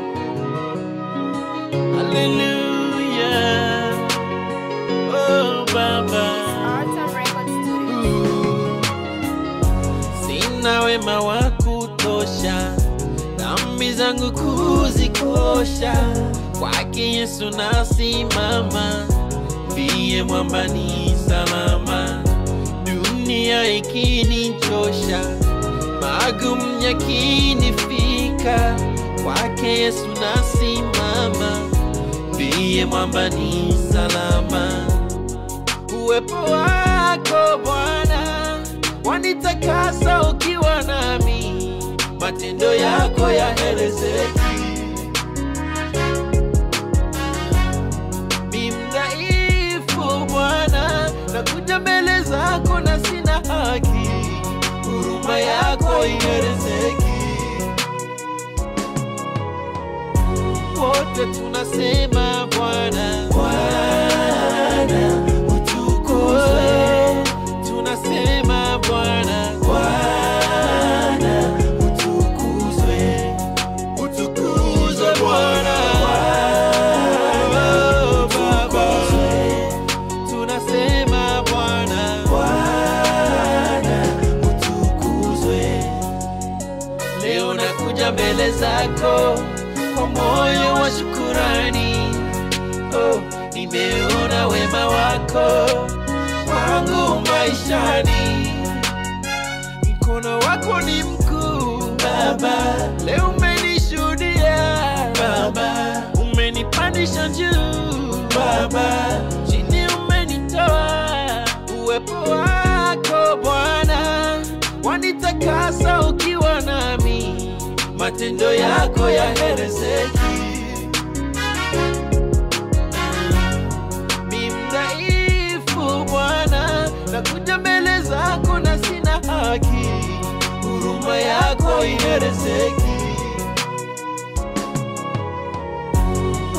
Hallelujah. Oh, Baba. Arthur Record Studios. Sina wema wa kutosha, dhambi zangu kuzikosha. Kwake Yesu nasimama, ndiye mwamba ni salama. Dunia ikinichosha, magumu yakinifika, kwake Yesu nasimama, ndiye mwamba ni salama. Uwepo wako Bwana wanitakasa, ukiwa nami matendo yako yaelezeki. Mi mdhaifu Bwana, nakuja mbele zako na sina haki, huruma yako ielezeki. Wote tunasema Bwana, Bwana utukuzwe. Tunasema Bwana, Bwana utukuzwe, utukuzwe Bwana, Bwana utukuzwe. Tunasema Bwana, Bwana utukuzwe. Leo nakuja mbele zako kwa moyo wa shukurani. Oh, nimeona wema wako kwangu maishani. Mkono wako ni mkuu Baba, leo umenishuhudia Baba, umenipandisha juu Baba, chini umenitoa. Uwepo wako Bwana wanitakasa ukiwa nami, matendo yako yaelezeki. Mimi mdhaifu Bwana, nakuja mbele zako na sina haki, huruma yako ielezeki.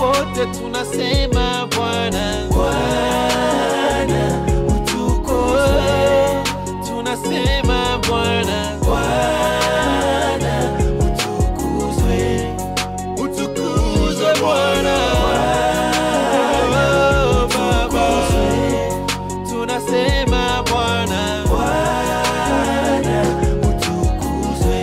Wote tunasema Bwana, Bwana utukuzwe. Tunasema Bwana, Bwana utukuzwe. Utukuzwe Bwana, Baba. Tunasema Bwana, Bwana utukuzwe.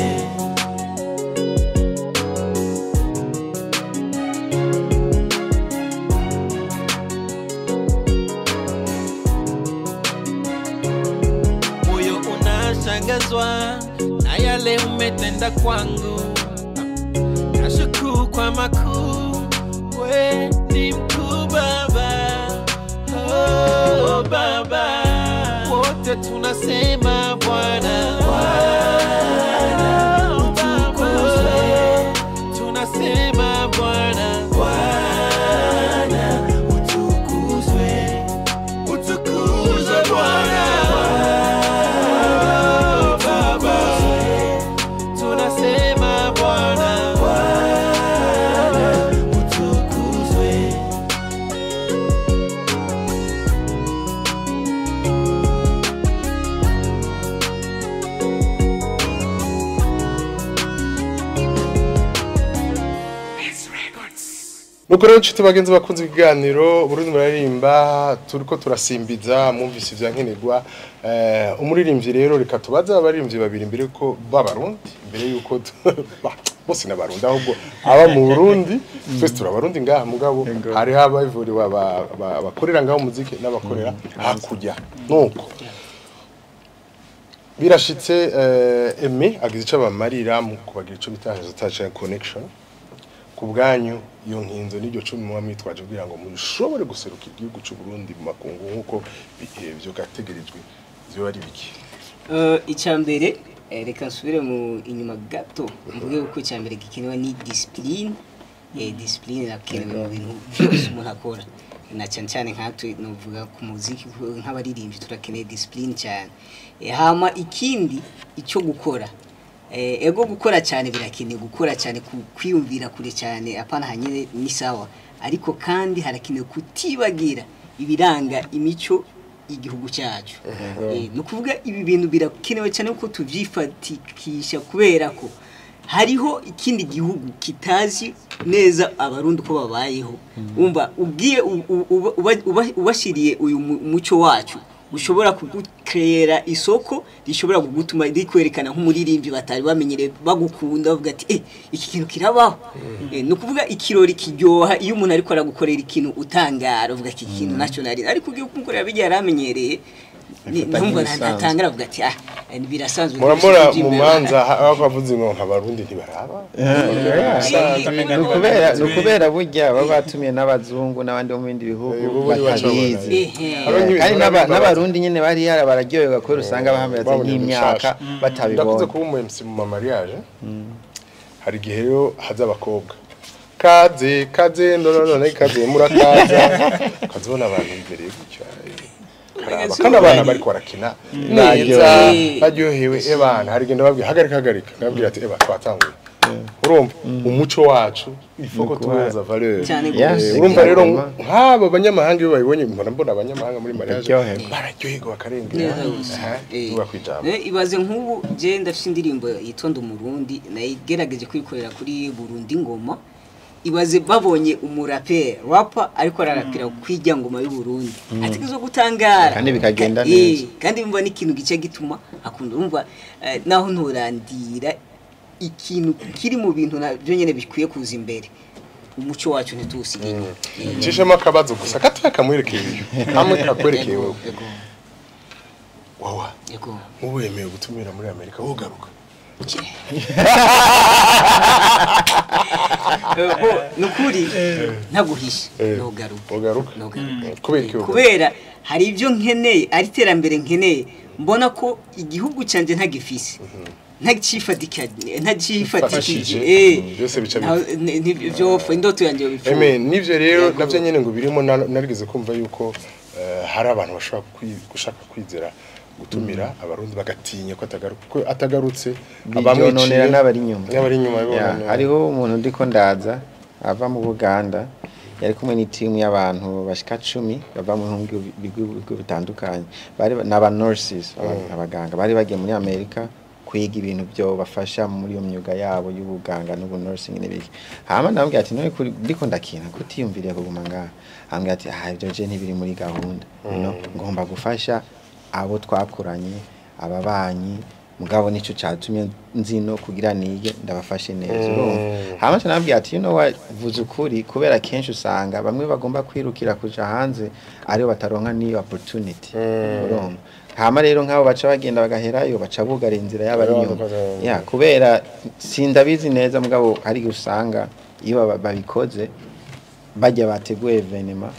Moyo unashangazwa na yale umetenda kwangu, nashukuru kwa makuu, we ni mkuu Baba. Oh Baba, wote tunasema Bwana, Bwana utukuzwe. Tunasema Bwana, Bwana utukuzwe. Utukuzwe Bwana, Baba. Tunasema Bwana, Bwana utukuzwe. Nuko rero nshuti bagenzi bakunze ibiganiro Burundi muraririmba, turiko turasimbiza mwumvise ivyankenerwa. Umuririmbyi rero reka tubaze abaririmbyi babiri mbere ko b'abarundi, mbere yuko bose n'abarundi ahubwo aba mu Burundi twese turabarundi ngaha, mugabo hariho abavuriwe abakorera ngaho muziki n'abakorera hakurya. Nuko birashitse Aimé agize ico bamarira mu kubagira ico bita réseautage connection. Ku bwanyu iyo nkinzo n'iryo cumi muba mwitwaje kugira ngo mushobore guseruka igihugu cy'u Burundi mu makungu nk'uko byo gategerejwe, byo ari biki? Icya mbere, reka nsubire mu inyuma gato mvuge ko icya mbere gikenewe ni discipline. Discipline irakenewe mu bintu byose umuntu akora, na cyane cyane nkatwe novuga ku muziki nk'abaririmbyi turakeneye discipline cyane. Hama ikindi icyo gukora, ego gukora cyane birakenewe, gukora cyane, kwiyumvira kure cyane apana hanyine ni sawa, ariko kandi harakenewe kutibagira ibiranga imico igihugu cyacu. Ni ukuvuga ibi bintu birakenewe cyane ko tuvyifatikisha, kubera ko hariho ikindi gihugu kitazi neza abarundi uko babayeho. Umva ugiye ubashiriye uyu muco wacu, ushobora kugukrera isoko rishobora kugutuma rikwerekana nk'umuririmbyi batari bamenyereye, bagukunda bavuga ati iki kintu kirabaho. Ni ukuvuga ikirori kiryoha iyo umuntu ariko aragukorera ikintu utangara uvuga iki kintu nacyo nari, ariko ugiye kumukorera bijya yaramenyereye Bifata ntumva nk'ibisanzwe. ntatangara avuga ati ah birasanzwe. Murambora mu manza aho bavuze ngo abarundi ntibaraba. Ni ukubera burya baba batumiye n'abazungu n'abandi bo mu bindi bihugu batabizi. Kandi n'abarundi nyine bari yara bararyoherwa kubera usanga bahamaze Babonye nk'imyaka bishasha. batabibonye. Ndakunze kuba umu MC mu mariage. Hari igihe rero haza abakobwa, kaze kaze, no no no, kaze murakaza, ukazibona abantu imbere gutya karaba, kandi abana bariko barakina neza baryohewe. Ebana hari igenda babwira hagarika hagarika, ndababwira ati eba twatanguye, urumva umuco wacu ifoko tuweza valeur. Cyane Yes. gose. Urumva rero Exactement. nk'abo banyamahanga iyo babibonye, mpora mbona abanyamahanga muri mariage Bararyoherwa. bararyoherwa bakarengera. Neza gose. Aha, tuba kwijambo. Ibaze nk'ubu je ndafise indirimbo yitwa Ndi Umurundi, nayigerageje kwikorera kuri Burundi Ngoma. Ibaze babonye umuraperi rapper ariko ararapira kwirya ngoma y'u Burundi, ategezo gutangara. Kandi bikagenda neza. Kandi bumva n'ikintu gice gituma akunda, urumva naho nturandira ikintu kiri mu bintu nabyo nyene bikwiye kuza imbere. Umuco wacu ntituwusige inyuma. Nshishemo akabazo gusa gatoya kamwerekeye iyo kamwe kakwerekeye wowe. Yego. Wawa. Yego. Nk'ubu wemewe gutumira muri Amerika, wogaruka? Nukuri ntaguhisha, nogaruka. Wogaruka? Nogaruka. Kubera iki wogaruka? Kubera hari ibyo nkeneye, ari iterambere nkeneye, mbona ko igihugu cyanjye ntagifise, ntacifatikije. Byose bica byopfa, indoto yanjye bipfuye. Eme nivyo rero navyo nyene ngo birimo. Narigeze kumva yuko hari abantu bashobora gushaka kwizera gutumira Abarundi, bagatinya ko atagaruka, ko atagarutse abamwicira n'abari inyuma. N'abari inyuma. Hariho umuntu ndiko ndaza ava mu Buganda, yari kumwe n'itimu y'abantu bashika 10 bava mu bihugu bitandukanye, bari n'aba nurses, abaganga, bari bagiye muri Amerika kwiga ibintu byo bafasha muri iyo myuga yabo y'ubuganga n'ubu nursing n'ibiki. Hama ndamubwira ati: "None ndiko ndakina kutiyumviriye kuguma ngaha?" Ambwira ati: "Ah, ibyo je ntibiri muri gahunda, no ngomba gufasha abo twakuranye, ababanyi, mugabo nico catumye nzino kugira nige ndabafashe neza." Urumva, hama nababwira ati: "You know what, vuze ukuri," kubera kenshi usanga bamwe bagomba kwirukira kuja hanze aribo bataronka niyo opportunity, urumva. Hama rero nk'abo baca bagenda bagaherayo, baca bugara inzira y'abari inyuma. Ya, kubera sindabizi neza, mugabo hari usanga iyo babikoze bajya bateguye événement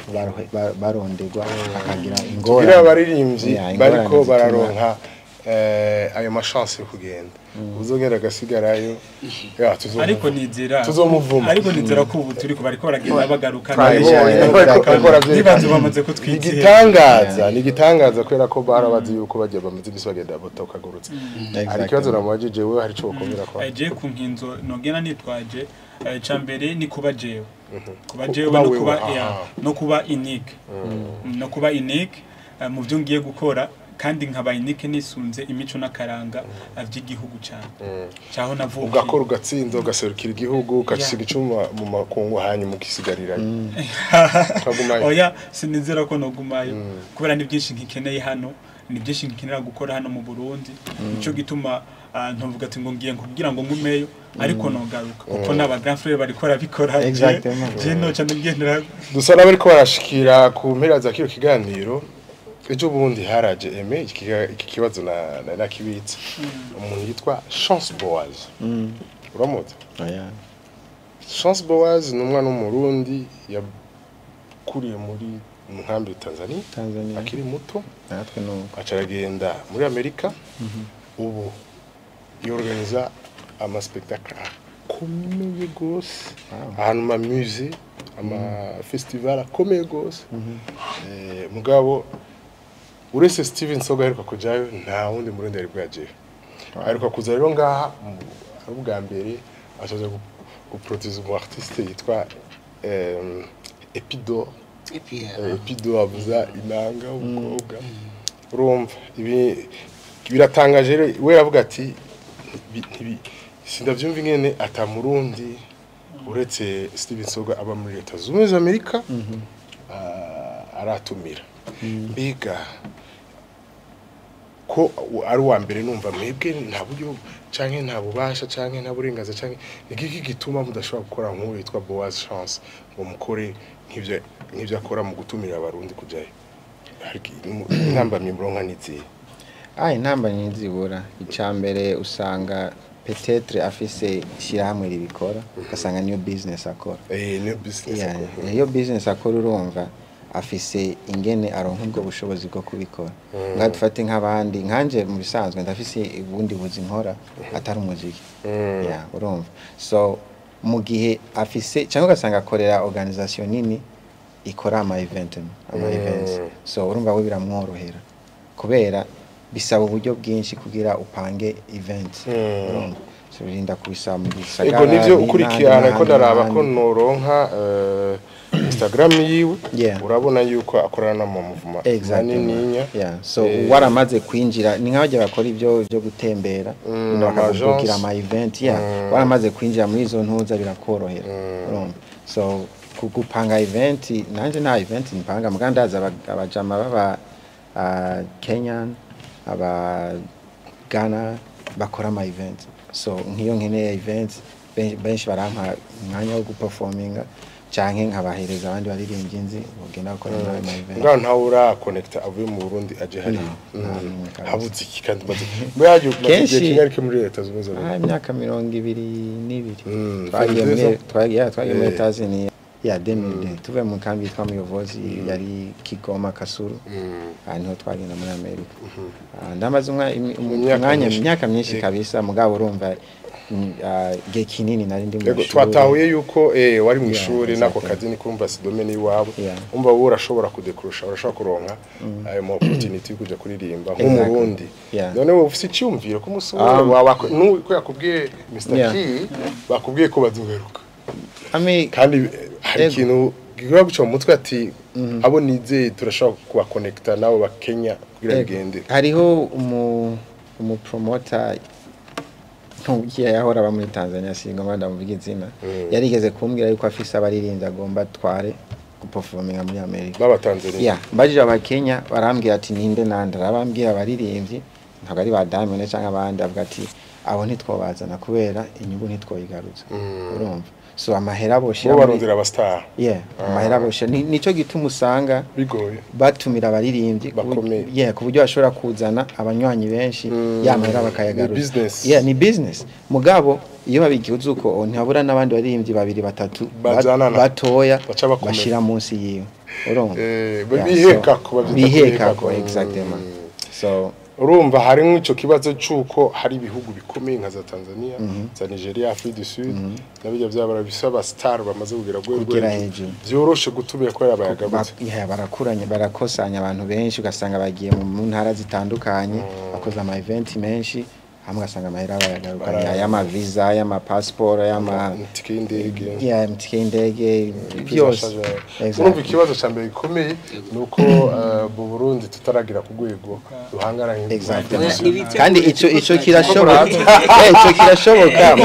barondegwa bakagira ingorane. Kugira abaririmbyi bariko bararonka ayo ma chance yo kugenda, uzogera agasigarayo ya. Ariko nizera tuzomuvuma. Ariko nizera ko ubu turi ko bariko baragenda bagaruka. Nibanze bamaze kutwizera. Igitangaza ni igitangaza, kubera ko barabazi yuko bagiye bamaze imisi bagenda batokagurutse. Hari ikibazo namubajije, wewe hari ico wokongera ko? Je ku nkinzo nogena nitwaje, ca mbere ni kuba jewe, kuba jewe no kuba no kuba unique, no kuba unique mu byo ngiye gukora, kandi nkaba unique nisunze imico n'akaranga vy'igihugu cyane cyaho navukiye. Ugakora ugatsinda, ugaserukira igihugu, ukasiga icuma mu makungu, hanyuma ukisigarirayo, ukagumayo? Oya, sinizera ko nogumayo, kubera ni byinshi nkikeneye hano, ni byinshi nkikenera gukora hano mu Burundi. Nico gituma ntuvuga ati ngo ngiye kugira ngo ngumeyo, ariko nogaruka kuko n'aba grand frère bariko barabikora. Je noca ndagendera. Dusa n'abariko barashikira ku mpera za kino kiganiro. Ejo bundi haraje Aime, iki kibazo na nakibitse, umuntu yitwa Chance Boaz, uramuzi? Oya. Chance Boaz ni umwana w'Umurundi yakuriye muri mu nkambi ya Tanzania. Tanzania. Akiri muto. Natwe nuko. Aca aragenda muri Amerika. Ubu yorganiza ama spectacle akomeye gose ahantu ma musée, ama festival akomeye gose. Mugabo uretse Steven Soga aheruka kujayo, nta wundi Murundi yari bwajeyo. Aheruka kuza rero ngaha ari ubwa mbere, acaja guproduza umu artiste yitwa Epido. Epido avuza inanga, umukobwa. Urumva ibi biratangaje rero. We aravuga ati: "Sindavyumva ingene ata Murundi uretse Steven Soga aba muri Leta Zunze Ubumwe za Amerika aratumira." Mbega ko ari uwa mbere numva, mwebwe nta buryo canke nta bubasha canke nta burenganzira canke igiki gituma mudashobora gukora nk'uwo yitwa Boaz Chance, ngo mukore nk'ivyo akora mu gutumira Abarundi kujayo? Intambamyi muronka n'izihe? Ah, intambamyi ntizibura. Icya mbere, usanga peut-être afise ishyirahamwe ribikora, ugasanga niyo business akora. Niyo business akora. Iyo business akora, urumva afise ingene aronka ubwo bushobozi bwo kubikora. Nka dufate nk'abandi, nkanje mu bisanzwe ndafise ubundi buzi nkora atari umuziki. Yeah, urumva, so mu gihe afise, cyangwa ugasanga akorera organisation nini ikora ama events, so urumva we biramworohera, kubera bisaba uburyo bwinshi kugira upange event, urumva. So birinda kubisaba mu gisagara. Ego, nivyo. N'ahandi, Ukurikirana ko n'ahandi, ndaraba ko n'ahandi. noronka Instagram yiwe. Urabona yuko akorana n'ama mouvement manininya. Yeah. So waramaze kwinjira, ni nk'abajya bakora ibyo byo gutembera, bakakubwira ama ama event, yeah. Waramaze kwinjira muri izo ntuza, birakorohera, urumva. So gupanga event, nanje nta event mpanga, muga ndaza abajama baba Kenyan, aba Ghana bakora ama event. So nk'iyo nkeneye event Benshi barampa umwanya wo guperforminga canke nkabahereza abandi baririmbyi nzi bogenda gukora nawe ma event. Ngaho ntawe urakonekita avuye mu Burundi aje hariya? No, nta n'umwe kabisa. Habuze iki kandi umaze muri hagiye umaze igihe Kenshi- kingana iki muri Leta Zunze Ubumwe za Amerika? Imyaka 22. Twagiye muri 22. twagiye muri Tanzania ya 2002, tuvuye mu kambi yitwa Muyovozi, yari Kigoma, Kasuru. Aha niho twagenda muri Amerika. Ndamaze Imyaka umwanya, myinshi. imyaka myinshi kabisa, mugabo urumva igihe kinini nari ndi mu Yego, ishuri. twatahuye yuko wari mu ishuri nako kazi ni kumva si domaine iwabo. Umva wowe urashobora kudekurusha, urashobora kuronka ayo ma opportunity yo kuja kuririmba nk'umurundi. None wowe ufise icyumviro ko umunsi umwe ko yakubwiye Mr. Key, bakubwiye ko bazogaruka? I mean, kandi hari Yego. ikintu gikwiye guca mu mutwe ati abo nizeye turashobora kubakonekita nabo bakenya kugira Yego. bigende. Hariho umupromota ntugiye yahora aba muri Tanzania, singomba ndamuvuga izina, yarigeze kumbwira yuko afise abaririmbyi agomba tware guperforminga muri Amerika. B'abatanzania? Yeah, mbajije abakenya barambwira ati ninde nande, arabambwira abaririmbyi, ntabwo ari ba Diamond cyangwa abandi, avuga ati abo ntitwobazana kubera inyungu ntitwoyigaruza. Urumva, so amahera boshira bo muri barondera abastar. Yeah, amahera boshira nico gituma usanga bigoye batumira abaririmbyi Bakomeye. Yeah, ku buryo bashobora kuzana abanywanyi benshi, ya mahera bakayagaruza. Ni business. Yeah, ni business. Mugabo iyo babigize uko, ntihabura n'abandi baririmbyi babiri batatu Bazanana. batoya Baca bakomera. bashira munsi yiwe, urumva? Yeah, bihekako, so, bavyita bihekako. kwihekako. Exactement. So Urumva harimo ico kibazo c'uko hari ibihugu bikomeye nka za Tanzania, za Nigeria, Afrique du Sud, nabijya byabara bisaba star bamaze kugera rwego Kugera hejuru. vyoroshe gutumira kubera bayagabutse. Yeah, barakuranye, barakosanya abantu benshi, ugasanga bagiye mu ntara zitandukanye, bakoze ama event menshi hamwe, ugasanga amahera bayagarukanye, ay'ama visa, ay'ama passport, ay'ama itike y'indege. Yeah, itike y'indege, byose. Urumva ikibazo cya mbere gikomeye ni uko mu Burundi tutaragira ku rwego ruhangana nk'ibihugu. Exactement. Oya, nibiteguye Kandi ico kuko ico kirashoboka, ico kirashoboka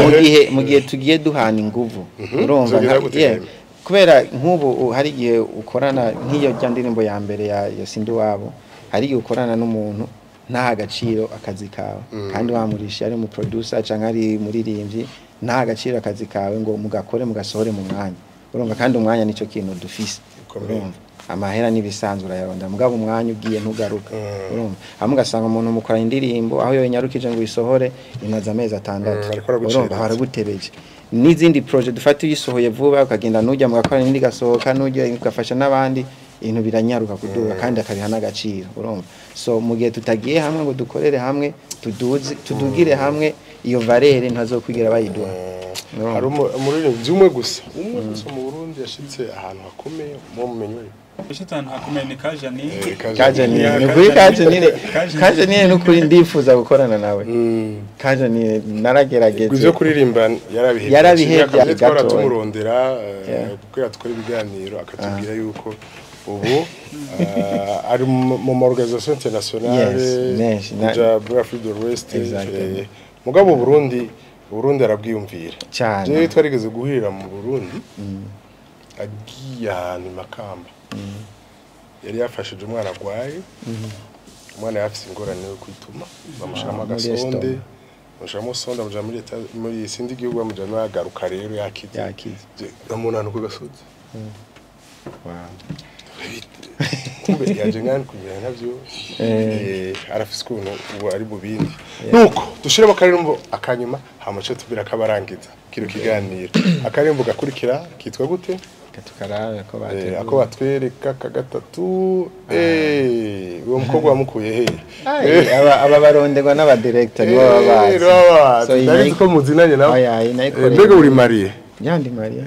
mu gihe tugiye duhana inguvu, urumva? Tuzogira gute rero? Kubera nk'ubu hari igihe ukorana nk'iyo rya ndirimbo ya mbere ya Sindi wabo, hari igihe ukorana n'umuntu ntaha agaciro akazi kawe, kandi wamurisha ari mu producer canke ari muririmbyi, ntaha agaciro akazi kawe ngo mugakore mugasohore mu mwanya, urumva? Kandi umwanya nico kintu dufise. Gikomeye. Urumva, amahera n'ibisanzwe urayaronda, mugabo umwanya ugiye ntugaruka, urumva? Hamwe ugasanga umuntu mukora indirimbo, aho yonyarukije ngo uyisohore imaze amezi 6. Ariko aragucereza. Urumva baragutebeje. N'izindi projet dufata, uyisohoye vuba ukagenda nujya mugakora indi igasohoka, nujya ugafasha n'abandi, ibintu biranyaruka kuduga kandi akabiha n'agaciro, urumva? So mu gihe tutagiye hamwe ngo dukorere hamwe, tuduze, tudugire hamwe iyo valeur, ntazokwigira bayiduha. Urumva? Hari umuririmbyi umwe gusa mu Burundi yashitse ahantu hakomeye, mu mumenyi. Yashitse ahantu hakomeye ni Kajani. Kaje Yeah, ni ukuri, Kaje kaje nire Kaje kaje nire nukuri ndifuza gukorana nawe. Kaje nire naragerageje. Ibyo kuririmba yarabihebye. Yarabihevye. Twara Gatoya. tumurondera kugira dukore ibiganiro, akatubwira yuko ubu ari mu ma organisation internationale, Yes, menshi. kuja muri Afrique de l'Ouest. Exactly. Mugabo Burundi arabwiyumvira. Cyane. Jewe twarigeze guhurira mu Burundi, agiye ahantu i Makamba, yari yafashije umwana agwaye, umwana yari afise ingorane yo kwituma, bamushiramo Muri agasonde, estomac. Bamushiramo sonde, bamujana muri leta, muri sindi gihugu, bamujana, yagaruka rero yakize. Yakize. Ndamunana ku gasozi. Wow. Kumbe yaje ngani kumenya navyo. Arafise ukuntu ubu ari mu bindi. Nuko dushiremo akaririmbo akanyuma, hama ce tubira kabarangiza kino kiganiro. Akaririmbo gakurikira kitwa gute? Tukarabe ko bateguye. Ako batwereka ka gatatu, uwo mukobwa wamukuye he? Ai, aba baronderwa n'abadirector, nibo baba bazi. Bazi. So, iyi Nari nzi ko muzinanye nawe. Oya, iyi nayikoreye. Mbega uri marié? Yandi Maria.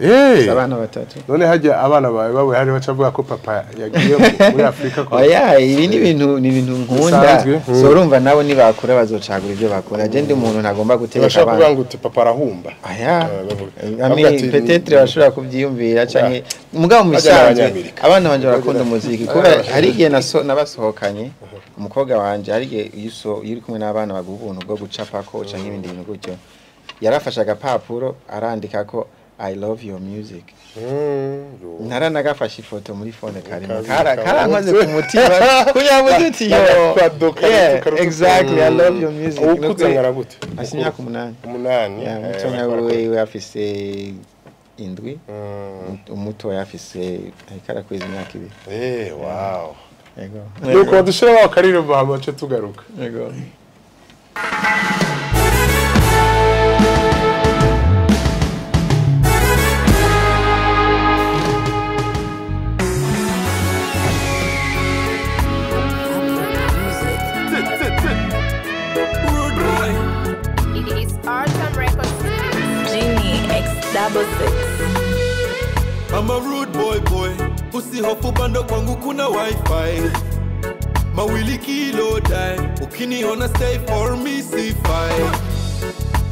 Abana batatu. None hajya abana bawe bawe hari baca bavuga ko papa yagiye muri Afrika ko Oya, ibi ni ibintu nkunda. Bisanzwe. So urumva nabo nibakura bazocagura ibyo bakora. Je ndi umuntu ntagomba gutegeka bashobora kuvuga abana. ngo uti papa arahumba. Aya. Bavuga I mean, ati, peut-être bashobora kubyiyumvira canke mugabo mu Bajya bisanzwe n'Abanyamerika. abana banje barakunda umuziki, kubera hari igihe nabasohokanye umukobwa wanje, hari igihe iyo uri kumwe n'abana baguha ubuntu bwo gucapako canke ibindi bintu gutyo, yarafashe agapapuro arandika ko "I love your music." Naranagafashe ifoto muri phone, karimo karankoze ku mutima kugira ngo uti yo, yeah, exactly, "I love your music." Ukuze angana gute? Afise imyaka 8. 8. Yeah, mutonya wewe afise 7, umutoya afise ariko arakwiza imyaka 2. Wow. Yego. Nuko dushiraho akaririmbo hama ce tugaruka. Yego. It's Arkham Records Studios. Genie X double six. I'm a rude boy boy, usihofu bando kwangu kuna wifi. Mawili kilo die, ukiniona stay for me C5.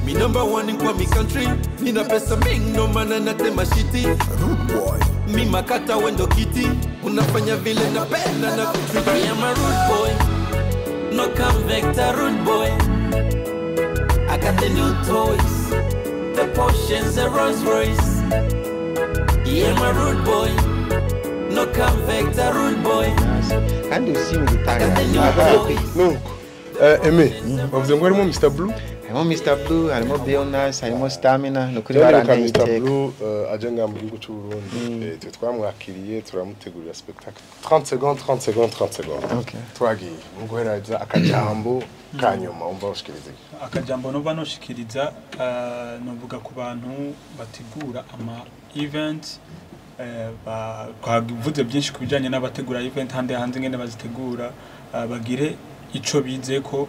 Mi number one in kwa mi country, nina pesa mingi ndo maana natema shiti. Rude boy. Mi makata wendo kiti, unafanya vile napenda na kutreat. I'm a rude boy, no come vector rude boy. I got the new toys, the Porsches, the Rolls Royce. Yeah, I'm a rude boy, no come vector rude boy. Kandi usimu gitanga. Nuko Aime, bavuze ngo harimo Mr Blue, harimo Mr Blue, harimo Billnass, harimo Stamina, nukuri baranteye baranteye Mr iteka. Blue aje ngaha mu gihugu cy'u Burundi, twe twamwakiriye turamutegurira spectacle 30 secondes, 30 secondes, 30 secondes. Okay. Twagiye mu guhereza akajambo kanyuma umva ushikirize. Akajambo nova noshikiriza, novuga ku bantu bategura ama event, twavuze byinshi ku bijyanye n'abategura event hande hanze ngene bazitegura, bagire ico bize ko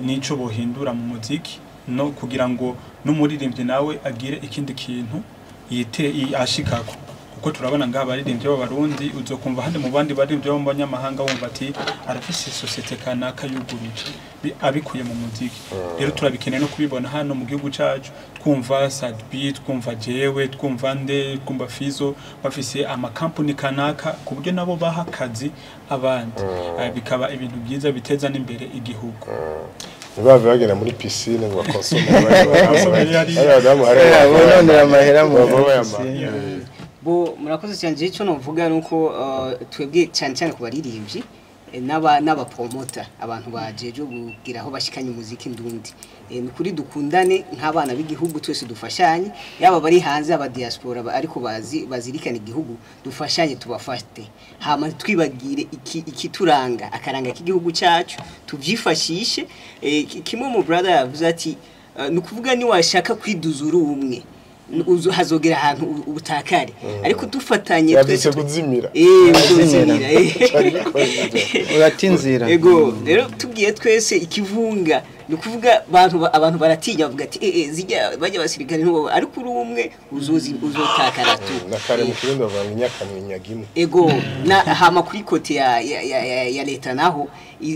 n'ico bohindura mu muziki, no kugira ngo n'umuririmbyi nawe agire ikindi kintu yite ashikako, kuko turabona ngaha abaririmbyi b'abarundi uzokumva handi mu bandi baririmbyi bo mu banyamahanga wumva ati arafise societe kanaka yuguruje abikuye mu muziki. Rero turabikeneye no kubibona hano mu gihugu cacu, twumva Sadbi, twumva jewe, twumva nde, twumva Fizo bafise amakampuni kanaka ku buryo nabo baha akazi abandi, bikaba ibintu byiza biteza n'imbere igihugu. Ntibave bagenda muri piscine ngo bakonsome. Abadamu Bononera amahera mu piscine. Bo murakoze cyane. Icyo novuga nuko twebwe cyane cyane ku baririmbyi n'aba n'abapromota, abantu bajeje kugira aho bashikanye umuziki ndundi, ni kuri dukundane nk'abana b'igihugu twese, dufashanye, yaba bari hanze aba diaspora ariko bazi bazirikana igihugu, dufashanye tubafate, hama twibagire ikituranga akaranga k'igihugu cyacu tuvyifashishe. Kimwe mu brother yavuze ati ni ukuvuga ni washaka kwiduzura ubumwe hazogera ahantu ubutakare, ariko dufatanye Yavyise kuzimira. Kuzimira. Uratinzira. Ego, rero tugiye twese ikivunga, ni ukuvuga abantu baratinya bavuga ati zijya bajya abasirikare ntubo, ariko uri umwe uzozi uzotakara tu. Na kare mu Kirundi bavuga ngo inyakamwe imwe. Ego, na hama kuri kote ya leta naho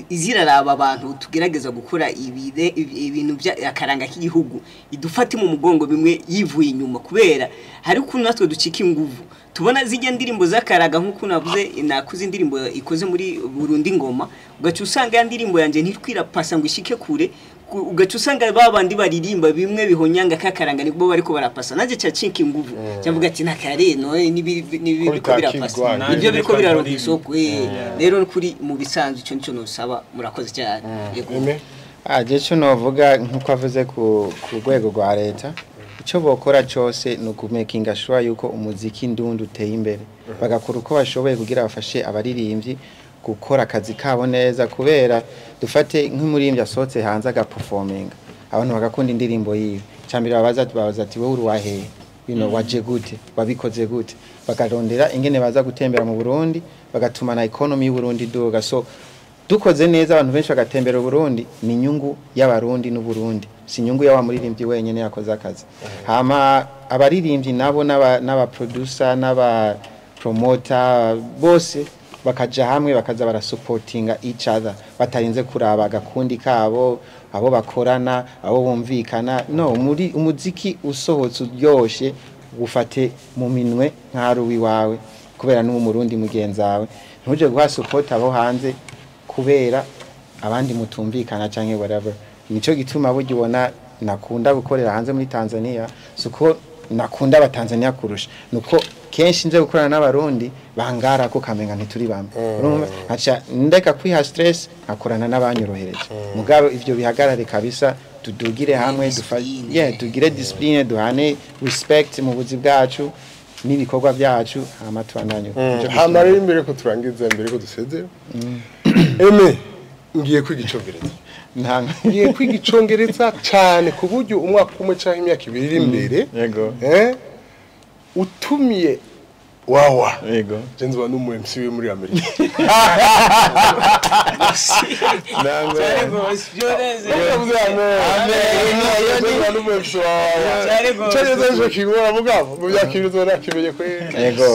iziraraba abantu tugerageza gukora ibintu bya akaranga k'igihugu, idufate mu mugongo bimwe yivuye inyuma, kubera hari ukuntu natwe ducika inguvu tubona zijya ndirimbo zakaraga nkuko navuze nakuze indirimbo ikoze muri Burundi ngoma, ugaca usanga ya ndirimbo yanje ntikwirapasa ngo ishike kure, ugaca usanga babandi baririmba bimwe bihonyanga kakaranga nibwo bariko barapasa, naje cacinka inguvu cyavuga ati nakare no nibi biriko birapasa nibyo biriko biraronka isoko. Rero kuri mu bisanzwe ico nico nosaba. Murakoze cyane. Yego. Je cyo novuga nkuko avuze ku rwego rwa leta, icyo bokora cyose ni ukumekinga sure yuko umuziki ndundi uteye imbere, bagakora uko bashoboye kugira bafashe abaririmbyi gukora akazi kabo neza, kubera dufate nk'umuririmbyi asohotse hanze agaperforminga abantu bagakunda indirimbo yiwe, cyambere babaza ati wowe uri wahehe, you know, waje gute, wabikoze gute, bakarondera ingene baza gutembera mu Burundi, bagatuma na economy y'u Burundi duga. So dukoze neza abantu benshi bagatembera Burundi, ni inyungu y'abarundi n'u Burundi, si inyungu y'aba muririmbyi wenyene yakoze akazi. Hama abaririmbyi nabo n'aba producer n'aba promoter bose bakaja hamwe bakaza barasupportinga each other, batarinze kuraba agakundi kabo, abo bakorana, abo bumvikana. No, muri umuziki usohotse uryoshe gufate mu minwe nkaruwi wawe, kubera n'uwo murundi mugenzawe, ntuje guha support abo hanze kubera abandi mutumvikana canke whatever. Nico gituma buryo ubona nakunda gukorera hanze muri Tanzania, suko nakunda abatanzania kurusha, nuko kenshi nje gukorana n'abarundi bangara ko kamenga ntituri bamwe. Urumva, nkaca ndeka kwiha stress, nkakorana n'abanyorohereje. Mugabo ivyo bihagarare kabisa, tudugire hamwe, yeah, tugire discipline, duhane respect mu buzi bwacu n'ibikorwa byacu, hama tubandanye. Hama rero imbere ko turangiza, imbere ko dusezera, Aime, ngiye kwiga icongereza. Ngiye kwiga icongereza cyane ku buryo umwaka umwe cyangwa imyaka 2 iri imbere, yego, utumiye Wawa, yego, je nzoba n'umu MC we muri Amerika.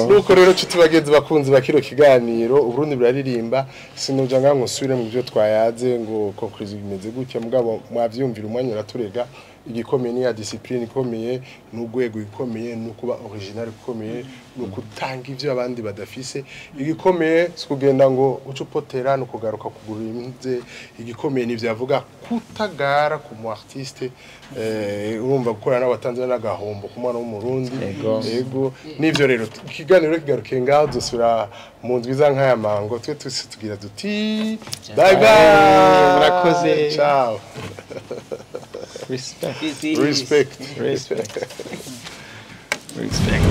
Nuko rero nshuti bagenzi bakunzi bakiro kiganiro Uburundi buraririmba, sinoja nga ngo nsubire mu byo twayaze ngo conclusion imeze gutya, mugabo mwavyumvira umwanya uraturega. Igikomeye ni ya discipline ikomeye, n'urwego ikomeye, no kuba original ikomeye, no kutanga ivyo abandi badafise. Igikomeye si kugenda ngo uce upotera no kugaruka kugura imze. Igikomeye ni vyavuga kutagara ku mu artiste, urumva gukorana n'abatanzania n'agahombo ku mwana w'umurundi. Yego, nivyo rero ikiganiro kigarukiye ngaho, dusubira mu ndwi za nk'aya mango, twe twese tugira duti bye bye, murakoze, ciao. Respect. Respect. Respect. Respect.